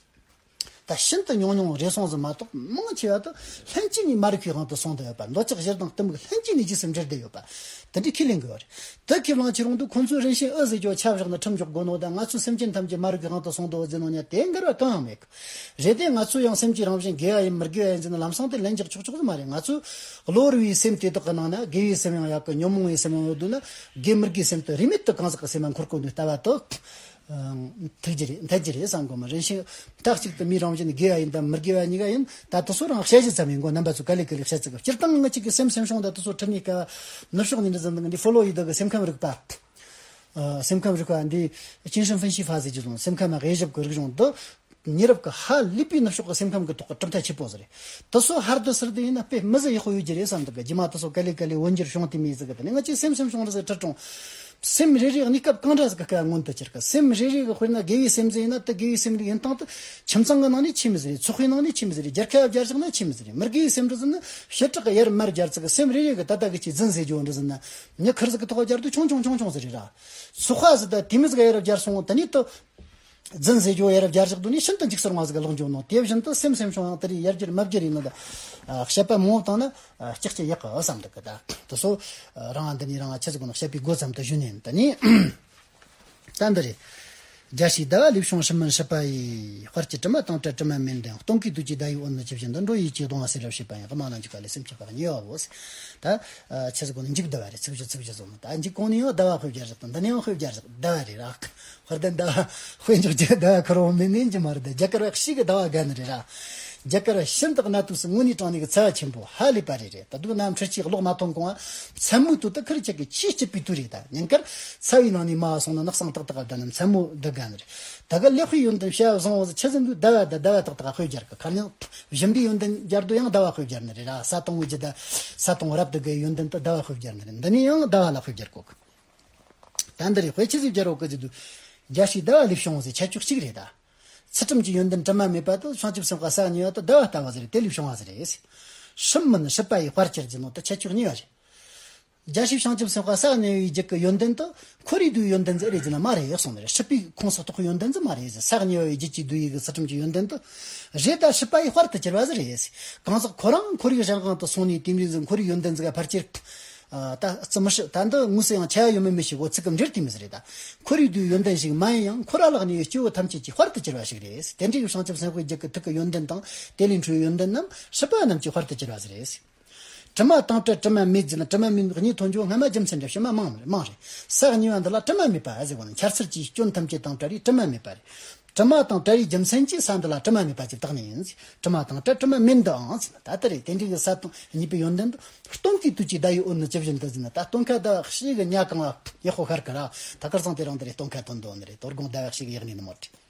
ད་ཤིན་ཏུ་ཉུང་ཉུང་རེ་ཟུང་ཟིག་མ་གཏོགས་མང་ཆེ་བ་དེ་ལྷན་སྐྱེས་ནས་མ་རིག་པའི་དབང་དུ་སོང་བསྡད་ཡོད་པ། འདོད་ཆགས་ཞེ་སྡང་གཏི་མུག་ལྷན་སྐྱེས་ནས་རྗེས་སུ་འབྲེལ་བསྡད་ཡོད་པ། དེ་འདྲའི་ཁས་ལེན་དགོས་པ་རེད། དེ་ཁས་བླངས་ཁྱེར་འོང་དུས་ཁོང་ཚོས་རིན་ཆེན་འུ་ཟེར་རྒྱུ་ཆ་བཞག་ན་ཁྲིམས་འཇོག་དགོས་ནོ་དང་། ང་ཚོས་སེམས་ཅན་ཐམས་ཅད་མ་རིག་པའི་དབང་དུ་སོང་འདུག་ཟེར་ནོ་ཉ་དེ་འགལ་བ་གང་ཡང་མེད་གི། རེད་དེ་ང་ཚོས་ཡང་སེམས་ཀྱི་རང་བཞིན་དགེ་བ་ཡིན་མི་དགེ་བ་ཡིན་ཟེར་ན་ལམ་སང་དེ་ལན་རྒྱག་ཆོག་ཆོག་ཟིག་མ་རེད། ང་ཚོས་གློ་བུར་བའི་སེམས་དེ་དག་གི་ནང་ན་དགེ་བའི་སེམས་ཡང་ཡོད་གི། ཉོན་མོངས་པའི་སེམས་ཡང་ཡོད་འདུག་ན། དགེ་མི་དགེའི་སེམས་དེ་རིས་མེད་དུ་གང་ཟག་གི་སེམས་ལ་འཁོར་གོ་འདུག་ལྟ་བ་དེ། ཐུག་རྒྱུ་རེད། འཐད་རྒྱུ་རེད་བསམ་གོ་མ། རིན་ཆེན་མཐའ་གཅིག་ཏུ་མིའི་རང་བཞིན་དགེ་བ་ཡིན་དང་མི་དགེ་བ་གཉིས་ཀ་ཡིན། ད་དེ་ཚོ་རང་བཤད་གཞི་ཙམ་ཡིན་གོ། རྣམ་པ་ཚོ་ག་ལེ་ག་ལེ་བཤད་ཚིག་གི། སྤྱིར་བཏང་ང་གཅིག་གི་སེམས་སེམས་བྱུང་ད་དེ་ཚོ་ཁྲིད་ནས་ཀ་ནུབ་ཕྱོགས་ནས་འདྲ་ཟིན་འདི་ཧྥོ་ལོ་ཡི་འདི་གི་སེམས་ཁམས་རིག་པ། ཨ། སེམས་ཁམས་རིག་པ་འདི་ཅིན་ཧྲིན་ཧྥིན་ཤི་ཧྥ་ཟེར་གྱི་སོང་། སེམས་ཁམས་དབྱེ་ཞིབ་ཀྱི་རིག་གཞུང་འདི་ཉེ་རབས་ཀྱི་ཧ་ལས་པའི་ནུབ་ཕྱོགས་ཀྱི་སེམས་ཁམས་ཀྱི་ཐོག་གི་གྲུབ་མཐའ་ཆེ་པོ་ཟིག་རེད། དེ་ཚོ་ཧར་དུ་ཚུར་དུ་ཡིན་ན་དཔེ་མི་ཟིག་ཡག་པོ་ཡོད་རྒྱུ་རེད་བསམ་འདུག་གི། རྗེས་མ་དེ་ཚོ་ག་ལེ་ག་ལེ་འོན་འགྱུར་བྱུང་དེ་མི་ཟིག་གི། དེ་ནས་ང་ཚོས་སེམས་སེམས་བྱུང་རེད་ཟེར་ཁྲིད་རུང་། སེམས་རེ་རེ་གནས་སྐབས་གང་འདྲ་ཟིག་གི་སྐབས་མངོན་དུ་གྱུར་གི། སེམས་རེ་རེ་གི་དཔེར་ན་དགེ་བའི་སེམས་ཟིག་ཡིན་ན་དེ་དགེ་བའི་སེམས་རིགས་ཡིན་སྟངས་དེ་ཁྱིམ་ཚང་གི་ནང་ནས་ཆེ་མི་ཟིག་རེད། ཚོགས་པའི་ནང་ནས་ཆེ་མི་ཟིག་རེད། རྒྱལ་ཁབ་སྦྱར་བཞག་ན་ཆེ་མི་ཟིག་རེད། མི་དགེ་བའི་སེམས་རིགས་ཟིག་ནི་བྱེ་བྲག་གི་ཡར་མར་སྦྱར་ཚིག་གི། སེམས་རེ་རེ་གི་ད་ལྟ་གི་ཅིག་རྫུན་ཟེར་རྒྱུ་འདྲ་ཟིག་ན་མྱི་ཁེར་ཟིག་གི་ཐོག་སྦྱར་དུས་ཆུང་ཆུང་ཆུང་ཆུང་ཟིག་རེད་ར། ཚོགས་པ་ཟིག་ད་དེ་མི་ཟིག་ཡར་སྦྱར་སོང་། དེ་ནས་དེ། རྫུན་ཟེར་རྒྱུ་ཡར་སྦྱར་བཞག་དུས་ནས་ཤིན་ཏུ་འཇིགས་སུ་རུང་བ་ཟིག་ལོག་འགྱོ་ནོ། དེ་བཞིན་དུ་སེམས་སེམས་བྱུང་ཡང་དེ་རིགས་ཡར་རྒྱས་མར་རྒྱས་ཡིན་ནོ་ད། ཨ། བཤད་པ་མང་བོ་བཏང་ན། ཨ། ལྕགས་ཀྱི་ཡག་གི་བསམ་འདུག་གི་ད། དེ་ཚོ་རང་འདི་ནས་རང་ཆི་ཟིག་གོ་ནོ་བཤད་པའི་སྒོ་ཙམ་དུ་ཞུ་ནས་ད་ནི། ད་འདི་རེད། རྒྱལ་སྲས་ཟླ་བ་ལས་བྱུང་སྲིད་མིན་སྲིད་པ་ཡི། དཔལ་གྱི་དྲི་མ་དང་བྲལ་དྲི་མ་མེད་འདི་ཡང་། སྟོང་གི་དུས་ཀྱི་ཟླ་ཡི་འོད་ནི་ཇི་བཞིན་དུ། འགྲོ་ཡི་གཅིག་གདོང་ལ་སེར་བར་བྱེད་པ་ཡིན། དབུ་མ་ལ་འཇུག་པ་ལས་སེམས་བསྐྱེད་པ་གཉིས་པའོ། ད། ཨ། ཆི་ཟིག་གོ་ནོ་མཇུག་ཟླ་བ་རེད། ཚིག་བཞི་ཚིག་བཞི་བཟོ་ནོ། ད་མཇུག་གོང་ནས་ཡང་ཟླ་བ་དཔེ་སྦྱར་བཞག་དང་། འདི་ནས་ཡང་དཔེ་སྦྱར་བཞག་ཟླ་བ་རེད་ར། དཔེར་ན་ཟླ་བ་དཔེ་འཇོག་རྒྱུ་ཟླ་བ་ཁེར་རོ་མིན་མིན་གྱི་མ་རེད། ད་རྒྱ་གར་བ་ཞིག་གི་ཟླ་བ་དགའ་ནི་རེད་ར། རྒྱ་གར་བ་ཤིན་ཏུ་གནའ་དུས་སུ་དངོས་གནས་དྲང་གནས་ཀྱི་ཚ་བ་ཆེན་པོ་ཧ་ལས་པ་རེད་རེད། ད་དུང་གནམ་འཕྲུལ་ཆས་གློག་མ་ཐོན་གོང་བ་མཚན་མོའི་དུས་དུ་ཁུར་ཆག་གི་ཆེས་སྐྱིད་པའི་དུས་རེད། ད་ཉིན་དཀར་ཚ་བའི་ནང་ནས་མར་སོང་ན་ནགས་སྲང་ཏག་ཏག་ག་བསྡད་ན་མཚན་མོ་འདི་དགའ་ནི་རེད། ད་ག་ལེགས་པའི་ཡོན་ཏན་བྱ་བ་བཟང་བོ་ཆི་ཟིག་འདུག་ཟླ་བ་ད་ཟླ་བ་ཏག་ཏག་དཔེ་སྦྱར་གི། ཁ་ཉིན་བཞིན་པའི་ཡོན་ཏན་སྦྱར་དུས་ཡང་ཟླ་བ་དཔེ་སྦྱར་ནི་རེད་ར། ས་དང་པོ་རྒྱུ་ད་ས་དང་པོ་རབ་ཏུ་དགའ་བའི་ཡོན་ཏན་དུ་ཟླ་བ་དཔེ་སྦྱར་ནི་རེད། འདི་ནས་ཡང་ཟླ་བ་ལ་དཔེ་སྦྱར་གོ་གི། ད་འདི་རེད། དཔེ་ཆི་ཟིག་སྦྱར་རོགས་གི་ཟེར་དུས། རྒྱལ་སྲས་ཟླ་བ་ལས་བྱུང་བ་ཟེར་ཁྱད་ཆོས་གཅིག་རེད་ད། ཚུལ་ཁྲིམས་ཀྱི་ཡོན་ཏན་དྲི་མ་མེད་པ་དེ་བྱང་ཆུབ་སེམས་དཔའ་ས་གཉིས་པ་དེ་ཟླ་བ་ལྟ་བུ་ཟེར་དེ་ལས་བྱུང་བ་ཟེར་རེད། སྲིད་མིན་སྲིད་པ་ཡི་དཔལ་གྱུར་ཅིང་ནོ། དེ་ཁྱད་ཆོས་གཉིས་པ་རེད། རྒྱལ་སྲས་བྱང་ཆུབ་སེམས་དཔའ་ས་གཉིས་པའི་རྒྱུད་ཀྱི་ཡོན་ཏན་དེ་ཁོར་ཡུག་བསྡུས་ཡོན་ཏན་ཟིག་རེད་ཟེར་ན་མ་རེད་གསུངས་ནི་རེད། སྲིད་པའི་ཁོངས་སུ་གཏོགས་ཡོན་ཏན་ཟིག་མ་རེད་ཟེར། ས་གཉིས་པ་ཡི་རྒྱུད་ཀྱིས་བསྡུས་ཡི་གི་ཚུལ་ཁྲིམས་ཀྱི་ཡོན་ཏན་དེ་རེད། ད་སྲིད་པ་ཡི་དཔལ་དུ་གྱུར་པ་ཟིག་རེད། གང་ཟག་ཁོ་རང་ཁོར་ཡུག་གཞན་དབང་དུ་སོང་ནས་དེ་འདྲའི་ཟིག་ཁོར་ཡུག་ཡོན་ཏན་ཟིག་ག་ཕར་གྱུར། ཨ། ད་ཙི་མི་ཧྲི་ད་འདི་དངོས་སུ་ཡང་ཆ་ཡ་ཡོད་མེད་མི་ཤེས་གོ། ཚིག་གི་འབྲེལ་དེ་མི་ཟེར་རེད། ད་ཁོར་ཡུག་བསྡུས་ཡོན་ཏན་ཞིག་མ་ཡིན་ཡང་ཁོ་ར་ལག་ནས་སྐྱེ་བོ་ཐམས་ཅད་ཀྱི་དཔལ་དུ་གྱུར་པ་ཞིག་རེད། དེ་འདྲའི་བྱང་ཆུབ་སེམས་དཔའི་རྒྱུད་ཀྱི་ཐུགས་ཀྱི་ཡོན་ཏན་དང་དེ་ལས་འཕྲོས་ཡོན་ཏན་རྣམས་སྲིད་པ་རྣམས་ཀྱི་དཔལ་དུ་གྱུར་པ་ཟེར་རེད། དྲི་མ་དང་བྲལ་དྲི་མ་མེད་ཟེར་ན། དྲི་མ་མེད་གཉིས་ཐོན་རྒྱུ་སྔ་མ་རྒྱུ་མཚན་འདྲ་ཕྱི་མ་མང་མང་རེད། ས་གཉིས་པ་འདི་ལ་དྲི་མ་མེད་པ་ཟེར་བ་ནི་འཆལ་ཚུལ་གྱི་སྐྱོན་ཐམས་ཅད་དང་བྲལ་བའི་དྲི་མ་མེད་པ་རེད། དྲི་མ་དང་བྲལ་བའི་རྒྱུ་མཚན་གྱིས་ས་འདི་ལ་དྲི་མ་མེད་པ་ཅེས་བཏགས་ནི་ཡིན། དྲི་མ་དང་བྲལ་དྲི་མ་མེད་འདིའང་ཟེར་ན། ད་ལྟ་རེད། དེ་འདྲའི་གི་ས་དང་གཉིས་པའི་ཡོན་ཏན་དུ་སྟོན་ཀའི་དུས་ཀྱི་ཟླ་ཡི་འོད་ནི་ཇི་བཞིན་དུ་ཟེར་ན། ད་སྟོན་ཁ་ཟླ་བ་ཞིག་གི་ཉ་གང་བ་ཡག་པོ་ཤར་གི་ར། ད་ཁར་སང་དེ་རིང་དེ་རེད། སྟོན་ཁ་ཐོན་འདུག་ནི་རེད། དོ་དགོང་ཟླ་བ་ཞིག་གི་ཡག་ནི་ནི་མོ་ཁྲི།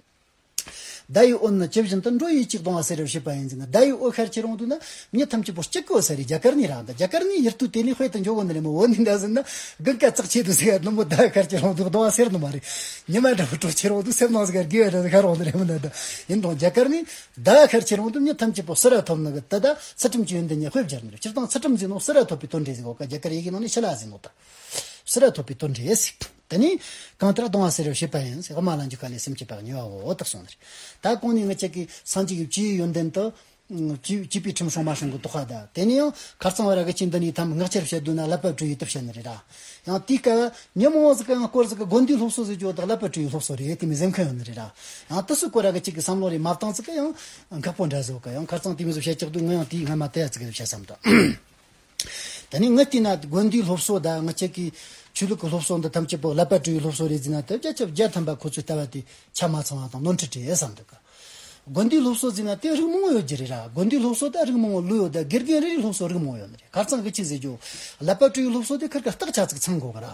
ཟླ་ཡི་འོད་ནི་ཇི་བཞིན་དུ། འགྲོ་ཡི་གཅིག་གདོང་ལ་སེར་བར་བྱེད་པ་ཡིན་ཟེར་ན། ཟླ་ཡི་འོད་ཤར་ཁྱེར་འོང་དུས་ན་མྱི་ཐམས་ཅད་པོ་སྐྱིད་གོ་ས་རེད། རྒྱ་གར་ནས་ར། ད་རྒྱ་གར་ནས་ཡུལ་དུས་དེ་ནས་དཔེ་དུ་འཇོག་གོ་ནི་རེད་མོ། འོ་ནི་འདྲ་ཟེར་ན་དགུན་ཁ་ཚགས་ཆེ་དུས་ཟེར་ག་ནུབ་མོ་ཟླ་ཤར་ཁྱེར་འོང་དུས་གདོང་བ་སེར་ནི་མ་རེད། ཉི་མ་འདྲ་བོ་དྲོ་ཁྱེར་འོང་དུས་སེམས་ནང་ཟེར་ག་དགེ་བ་འདྲ་ཟེར་ཤར་འོང་ནི་རེད་མོ། ན་ད་ཡིན་དང་རྒྱ་གར་ནས་ཟླ་ཤར་ཁྱེར་འོང་དུས་མྱི་ཐམས་ཅད་པོ་སེར་བ་ཐོབ་ནི་གི། ད་ད་ཚུལ་ཁྲིམས་ཀྱི་ཡོན་ཏན་ཉིད་དཔེ་སྦྱར་ནི་རེད། སྤྱིར་བཏང་ཚུལ་ཁྲིམས་ཟེར་ནོ་སེར་བ་ཐོབ་པའི་དོན་འགྲེལ་ཟེར་གོ་ག་རྒྱ་གར་ཡི་གེ་ནང་ནས་ཤི་ལ་ཟེར་ནོ་ད། སེར་བ་ཐོབ་པའི་དོན་འགྲེལ་ཟེར། དེ་ནས་གང་ལྟར་གདོང་བ་སེར་བར་བྱེད་པ་ཡིན་ཟེར། དབུ་མ་ལ་འཇུག་པ་ལས་སེམས་བསྐྱེད་པ་གཉིས་པའོ། དག་སོང་ནི་རེད། ད་གོང་ནས་ངི་ཅག་གིས་སངས་རྒྱས་ཀྱི་བཅུའི་ཡོན་ཏན་དུ། བཅུ་བཅུ་པའི་ཁྲིམས་སྲུང་མ་སྲུང་གི་དོགས་པ་དང་། དེ་ནས་ཡང་ཁར་ཚང་བ་ར་གི་ཅིག་འདི་ནས་ཐམ་ངག་ཆེར་བཤད་འདུག་ན་བསླབ་པ་སྤྲོད་ཡི་དུ་བཤད་ནི་རེད་ར། ཡང་དེའི་སྐབས་ཉོན་མོངས་ཟིག་གི་ཡང་སྐོར་ཟིག་གི་དགོན་སྡེའི་སློབ་གསོ་ཟིག་བཅོ་དག་བསླབ་པ་སྤྲོད་ཡི་སློབ་གསོ་རེད། དེ་མི་ཟེར་མཁན་ཡོད་ནི་རེད་ར། ཡང་དེ་སུ་སྐོར་ར་གི་ཅིག་གི་བསམ་བློ་རེ་མ་བཏང་ཟིག་གི་ཡང་འགག་པོ་འདྲ་ཟིག་གི། ཡང་ཁར་ཚང་དེ་མི་ཟིག་བཤད་ཀྱག་དུས་ངི་ཡང་དེའི་སྔ་མ་དེ་ཡ་ཙིག་གི་བཤད་བསམ་དང་། ད་ནི་ངི་བལྟས་ན་དགོན་སྡེའི་སློབ་གསོ་དང་ངི་ཅག་གི་ཆོས་ལུགས་ཀྱི་སློབ་གསོ་འདི་ཐམས་ཅད་པོ་བསླབ་པ་སྤྲོད་ཡི་སློབ་གསོ་རེད་ཟེར་ན། དེ་བརྒྱ་ཆ་བརྒྱ་ཐམ་པ་ཁོ་ཚོའི་ལྟ་བ་དེ་ཆ་མ་ཚང་བ་དང་ནོར་འཁྲུལ་རེད་བསམ་འདུག་གི། དགོན་སྡེའི་སློབ་གསོ་ཟེར་ན་དེ་རིགས་མང་བོ་ཡོད་རྒྱུ་རེད་ར། དགོན་སྡེའི་སློབ་གསོ་ད་རིགས་མང་བོ་ལོས་ཡོད། ད་དགེ་རྒན་རེ་རེའི་སློབ་གསོ་རིགས་མང་བོ་ཡོད་ནི་རེད། ཁ་རྩང་གི་ཆི་ཟེར་རྒྱུ། ཀླད་པ་དཀྲུག་ཡུལ་སློབ་གསོ་དེ་ཁིར་ཀ་རྟགས་ཆ་ཚིག་ཚང་དགོས་གི་ར།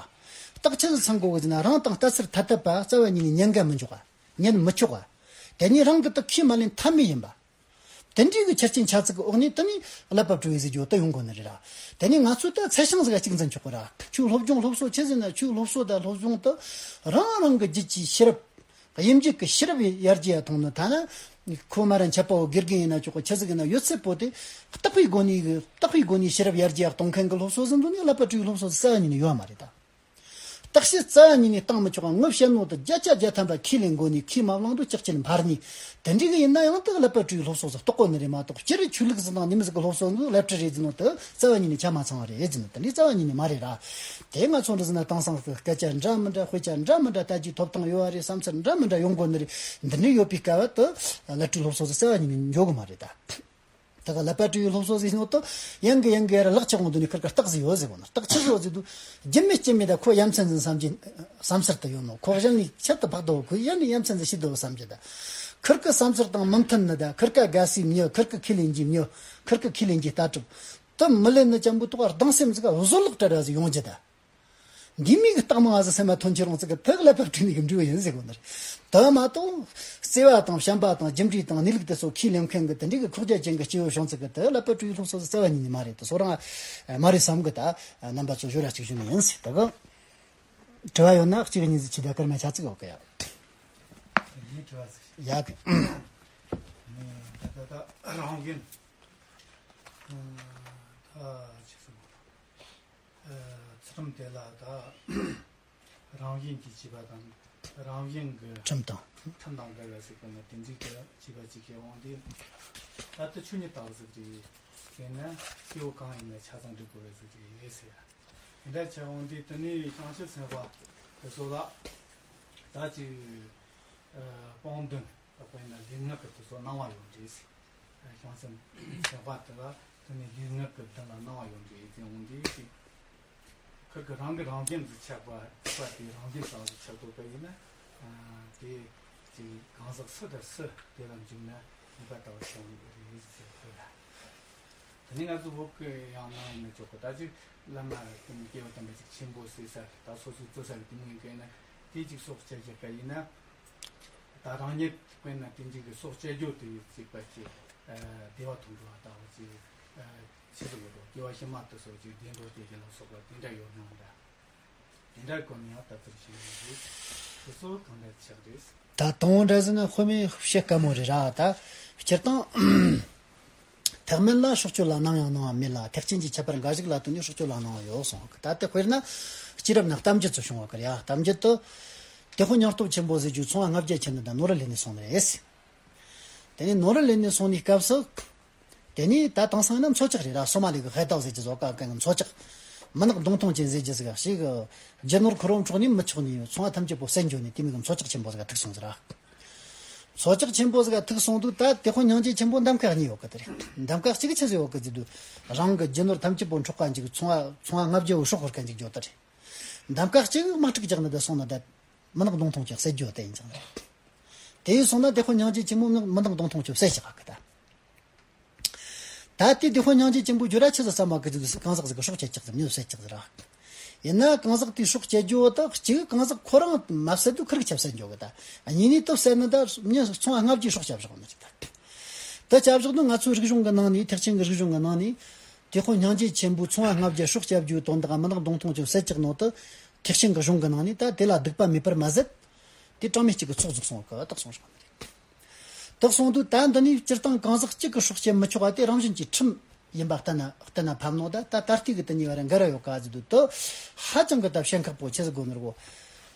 རྟགས་ཆི་ཟིག་ཚང་དགོས་གི་ཟེར་ན། རང་དང་ལྟ་ཚུལ་ཐ་དད་པ་རྩ་བ་ཉིད་ནས་ཉན་ག་མི་འཇོག་ག་ཉན་མི་ཆོག་ག་དེ་ནས་རང་གི་དེ་ཁས་མ་ལེན་ཐབས་མེད་ཡིན་པ། དེ་འདྲའི་གི་ཆ་རྐྱེན་ཆ་ཚིག་གི་འོག་ནས་དེ་ནས་ཀླད་པ་དཀྲུག་ཡུལ་ཟེར་རྒྱུ་དེ་ཡོང་དགོས་ནི་རེད་ར། དེ་ནས་ང་ཚོས་ད་ཚད་ཤིང་ཟིག་ག་གཅིག་འཛིན་ཆོག་གི་ར། ཁྱོད་སློབ་སྦྱོང་སློབ་གསོ་ཆི་ཟེར་ན། ཁྱོད་སློབ་གསོ་དང་སློབ་སྦྱོང་དེ་རང་རང་གི་རྒྱུད་ཀྱི་ཤེས་རབ། དབྱིན་ཇི་གི་ཤེས་རབ་ཡར་རྒྱས་ཡ་ཐོག་ནས། ཐ་ན་ཁོ་མ་ར་འཆད་པ་བོ་དགེ་རྒན་ཡིན་ན་ཆོག་གི། ཆི་ཟིག་ཡིན་ན་ཡོད་ཚད་པོ་དེ་རྟག་པའི་སྒོ་ནས་གི་རྟག་པའི་སྒོ་ནས་ཤེས་རབ་ཡར་རྒྱས་ཡ་གཏོང་མཁན་གི་སློབ་གསོ་ཟིག་འདུག་ནས། ཀླད་པ་དཀྲུག་ཡུལ་སློབ་གསོ་ཟིག་རྩ་བ་ཉིད་ནས་ཡོད་མ་རེད་ད། བརྟག་དཔྱད་རྩ་བ་ཉིད་ནས་བཏང་མི་ཆོག་ག་ངས་བཤད་ནོ་དེ་བརྒྱ་ཆ་བརྒྱ་ཐམ་པ་ཁས་ལེན་དགོས་ནས། ཁས་མ་བླངས་དུས་ལྕགས་ཀྱི་འཕར་ནས། དེ་འདྲའི་གི་ཡིན་ན་ཡང་དེ་ཀླད་པ་དཀྲུག་ཡུལ་སློབ་གསོ་ཟིག་རྟོགས་གོ་ནི་རེད་མ་གཏོགས། སྤྱིར་ཆོས་ལུགས་ཟིག་དང་ནི་མི་ཟིག་གི་སློབ་གསོ་ནི་ཀླད་ཁྲིད་རེད་ཟེར་ནོ་དེ་རྩ་བ་ཉིད་ནས་ཆ་མ་ཚང་བ་རེད་ཟེར་ནོ། དེ་འདྲའི་རྩ་བ་ཉིད་ནས་མ་རེད་ར། དེ་ང་ཚོ་འདྲ་ཟེར་ན་དེང་སང་གི་སྐད་ཆ་འདྲ་མི་འདྲ། དཔེ་ཆ་འདྲ་མི་འདྲ། ལྟ་རྒྱུའི་ཐོབ་ཐང་ཡོད་བ་རེད། བསམ་ཚུལ་འདྲ་མི་འདྲ་ཡོང་གོ་ནི་རེད། འདི་འདྲའི་ཡོད་པའི་སྐབས་དུ་ཀླད་དཀྲུག་སློབ་གསོ་ཟིག་རྩ་བ་ཉིད་ནས་འགྱོ་གི་མ་རེད་ད། ད་ག་ཀླད་པ་དཀྲུག་ཡུལ་སློབ་གསོ་ཟེར་ནོ་དེ་ཡང་གི་ཡང་གི་ཡར་ལག་ཆ་གོང་དུ་ནས་ཁིར་ཀ་རྟགས་ཟིག་ཡོད་ཟེར་གོ་ནོ། རྟགས་ཆི་ཟིག་ཡོད་ཟེར་དུས། རྒྱུ་མེད་རྐྱེན་མེད་ད་ཁོ་ཡ་མཚན་ཟིག་བསམ་གྱི་བསམ་ཚུལ་དུ་ཡོད་ནོ། ཁོ་གཞན་ནས་ཁྱད་དུ་འཕགས་དོ། ཁོ་ཡང་ནས་ཡ་མཚན་ཟིག་ཤེས་དོ་བསམ་གྱི་ད། ཁིར་ཀི་བསམ་ཚུལ་དང་མི་མཐུན་ནི་ད། ཁིར་ཀ་དགའ་སའི་མྱི། ཁིར་ཀི་ཁས་ལེན་གྱི་མྱི། ཁིར་ཀི་ཁས་ལེན་གྱི་ལྟ་གྲུབ་དེ་མི་ལེན་ནི་ཅན་པོའི་ཐོག་ག་སྡང་སེམས་ཟིག་ག་བཟོད་གླགས་བྲལ་ར་ཟིག་ཡོང་རྒྱུ་ད། འདི་མིག་གི་རྟགས་མང་ཟིག་སེམས་མ་ཐོན་ཁྱེར་རུང་ཚིག་གི་ཐག་ཀླད་པ་དཀྲུག་ནས་གི་འབྲས་བུ་ཡིན་ཟེར་གོ་ནི་རེད། དེ་མ་གཏོགས་བརྩེ་བ་དང་བྱམས་པ་དང་རྒྱུ་འབྲས་དང་གནས་ལུགས་དེ་ཚོ་ཁས་ལེན་མཁན་གི་དེ་འདྲའི་གི་ཁོག་རྒྱ་ཅན་གི་སྐྱེ་བོ་བྱུང་ཚིག་གི་དེ་ཀླད་པ་དཀྲུག་ཡུལ་སློབ་གསོ་ཟིག་རྩ་བ་ཉིད་ནས་མ་རེད། དེ་སོ་རང་མ་རེད་བསམ་གི་ད། རྣམ་པ་ཚོ་ཞོར་ར་གཅིག་ཞུ་ནི་ཡིན་ཟེར། དེ་གི་དྲི་བ་ཡོད་ན་གཅིག་གཉིས་ཟིག་ཅི་ད་སྐར་མ་ཆ་ཚིག་ཡོད་གི་ཡ། ངས་དྲི་བ་ཟིག་ཡ་གི། ད་ད་ད་རང་བཞིན། ད་ཅི་སོང་། ཚུལ་ཁྲིམས་དེ་ལ་ད་རང་བཞིན་གྱིས་བྱས་པ་དང་། རང་བཞིན་གྱི་ཁྲིམས་དང་། ཁྲིམས་དང་འགལ་བ་ཟེར་གོ་ནི་དེ་འཛིན་གྱི་བྱས་པ་ཅིག་གི་དབང་དུ། ད་ལྟ་ཆོས་ཉིད་ལྟ་བུ་ཟིག་རེད། དེས་ན་སྐྱེ་བོ་གང་ཡིན་ན་ཆ་ཚང་འགྲིག་དགོས་པ་ཟིག་རེད་ཟེར། དེ་འདྲ་ཆེ་དབང་དུ་དེ་ནས་བྱང་ཆུབ་སེམས་དཔའ་དེ་ཚོ་ལ་ད་ཅིག་སྤོང་འདུན། དཔེར་ན་ལུས་ངག་གི་དེ་ཚོ་སྣང་བ་ཡོང་དུས། བྱང་སེམས་སེམས་དཔའ་དེ་ལ་དེ་ནས་ལུས་ངག་གི་དོན་ལ་སྣང་བ་ཡོང་དུས་ཡིད་ཅན་འོང་དུས་ཅིག་ཁོ་གི་རང་གི་རང་བཞིན་དུ་ཆགས་པ་ཆགས་པ་དེ་རང་བཞིན་བཟང་དུ་ཆགས་དགོས་པ་ཡིན་ན། དེ་ཅིག་གང་ཟག་སུ་དང་སུ་དེ་ལ་འཇུག་ན་ནུས་པ་ལྟ་བུ་བྱུང་ཡོད་རེད་ཟེར་དགོས་ལ། དེ་ནས་ང་ཚོ་བོད་ཀྱི་ཡང་ནང་ཡིན་ན་ཆོག་གི། ད་ཅིག་བླ་མ་དེ་ནས་སྐྱེས་བུ་དམ་པ་ཅིག་ཆེན་པོ་ཟེར་ས་ད་སོ་སོའི་བཙུན་ས་གི་དེ་མོ་ཡིན་གི་ན་དེ་ཅིག་སྲོག་བཅད་རྒྱུ་ག་ཡིན་ན། ད་རང་ཉིད་དཔེར་ན་དེ་འཇིག་གི་སྲོག་བཅད་རྒྱུ་དེ་ཡི་བརྩིགས་པ་ཅིག་བདེ་བ་ཐོབ་འགྲོ་བ་ལྟ་བུ་ཅིག་ཆེ་ཟིག་གི་འགྲོ་སྐྱེ་བ་ཕྱི་མ་དེ་སོགས་ཅིག་བདེ་འགྲོ་སྐྱེ་རྒྱུ་ལ་སོགས་པ་དེ་འདྲ་ཡོད་སྣང་འདྲ། དེ་འདྲ་གོ་ནས་ཡང་ལྟ་ཚུལ་ཞིག་ཡོད་རེད། དེ་ཚོ་གང་འདྲ་ཆགས་རེད། ད་དང་པོ་འདྲ་ཟེར་ན་དཔེ་མེད་བཤད་དཀའ་མོ་རེད་ར། ད་སྤྱིར་བཏང་ཐེག་དམན་ལ་སྲོག་གཅོད་ལ་སྣང་ཡང་སྣང་བ་མེད་ལ། ཐེག་ཆེན་གྱི་ཁྱད་པར་འགའ་ཞིག་ལ་ལྟོས་ནས་སྲོག་གཅོད་ལ་སྣང་བ་ཡོད་གསུངས་གི། ད་དེ་དཔེར་ན་སྤྱི་རབས་ན་གཏམ་རྒྱུད་ཚོ་བྱུང་བ་གི་རེད་ཡ། གཏམ་རྒྱུད་དུ་དེ་ཁོ་སྙིང་སྟོབས་ཆེན་པོ་ཟེར་རྒྱུ་ཚོང་བ་ལྔ་བརྒྱ་ཁྱེར་ནས་ད་ནོར་བུ་ལེན་ནས་སོང་ནི་རེད། དེ་ནས་ནོར་བུ་ལེན་ནས་སོང་ནས་སྐབས་སུ། དེ་ནས་ད་དེང་སང་ན་མཚོ་ལྕགས་རེད་ར། སོ་མ་ལི་གི་ཧའེ་ཏའོ་ཟེར་གྱི་བཟོ་ཁང་གི་མཚོ་ལྕགས། མི་ནག་མདུང་ཐུང་ཅན་ཟེར་གྱི་ཟིག་ཞིག་གི་རྒྱུ་ནོར་ཁོ་རང་འཕྲོག་ནས་མི་ཆོག་ནས་ཚོང་བ་ཐམས་ཅད་པོ་བསད་འགྱོ་ནས་དེ་མོ་གི་མཚོ་ལྕགས་ཆེན་པོ་ཟིག་ག་ཐུག་སོང་ཟེར་ར། མཚོ་ལྕགས་ཆེན་པོ་ཟིག་ག་ཐུག་སོང་དུས་ད་དེ་ཁོ་སྙིང་རྗེ་ཆེན་པོ་འདམ་ཁ་གཉིས་ཡོད་གི་དེ་རེད། འདམ་ཁ་གཅིག་ཆི་ཟིག་ཡོད་གི་ཟེར་དུས། རང་གི་རྒྱུ་ནོར་ཐམས་ཅད་པོ་འཕྲོག་ག་འཇུག་ཚོང་བ་ཚོང་བ་ལྔ་བརྒྱ་བོ་སྲོག་ཤོར་ག་འཇུག་རྒྱུ་དེ་རེད། འདམ་ཁ་གཅིག་དམག་འཁྲུག་རྒྱག་ནི་དེ་སོང་ན་ད། མི་ནག་མདུང་ཐུང་ཅིག་བསད་རྒྱུ་དེ་ཡིན་ཀྱང་རེད། དེ་ཡིན་སོང་ན་དེ་ཁོ་སྙིང་རྗེ་ཆེན་མོ་མི་ནག་མདུང་ཐུང་ཅིག་བསད་བཞག་གི་ད། ད་དེ་དེ་ཁོ་སྙིང་རྗེ་ཆེན་པོ་བརྗོད་ར་ཆི་ཟིག་བསམ་མ་གི་ཟིག་གང་ཟག་ཟིག་གི་སྲོག་བཅད་ཅིག་ཟིག་མྱི་བསད་ཅིག་ཟིག་ར། ཡིན་ན་གང་ཟག་དེའི་སྲོག་བཅད་རྒྱུ་བོ་ད་གཅིག་གང་ཟག་ཁོ་རང་མ་བསད་དུས་ཁིར་གི་ཆ་བསད་འགྱོ་གི་ད། གཉིས་ནས་དེ་བསད་ནི་ད་མྱི་ཚོང་བ་ལྔ་བརྒྱའི་སྲོག་བཅད་བཞག་ནི་རེད་ད། དེ་བཅད་བཞག་ནི་ང་ཚོའི་རིག་གཞུང་གི་ནང་ནས་ཐེག་ཆེན་གྱི་རིག་གཞུང་གི་ནང་ནས། དེ་ཁོ་སྙིང་རྗེ་ཆེན་པོའི་ཚོང་བ་ལྔ་བརྒྱ་སྲོག་བཅད་རྒྱུའི་དོན་དག་མི་ནག་མདུང་ཐུང་ཅིག་བསད་ཅིག་ནོ་དེ། ཐེག་ཆེན་གྱི་གཞུང་གི་ནང་ནས་ད་དེ་ལ་སྡིག་པ་མེད་པར་མ་ཟད། དེ་གྲངས་མེད་གཅིག་གི་ཚོགས་རྫོགས་སོང་བ་གི་དག་སོང་རོགས་ནི་རེད། དག་སོང་དུས་ད་འདི་ནས་སྤྱིར་བཏང་གང་ཟག་གཅིག་གི་སྲོག་བཅད་མི་ཆོག་པ་དེ་རང་བཞིན་གྱི་ཁྲིམས་ཡིན་པ་བསྟན་ན་བསྟན་ན་ཕམ་ནོ། ད་ད་ད་ལྟའི་གི་དེ་གཉིས་བར་འགལ་ར་ཡོད་ག་ཟེར་དུས་དེ་ཧ་ཅང་གི་ད་བཤད་ཁག་པོ་ཆེ་ཟིག་དགོས་ནོ་རེད་གོ།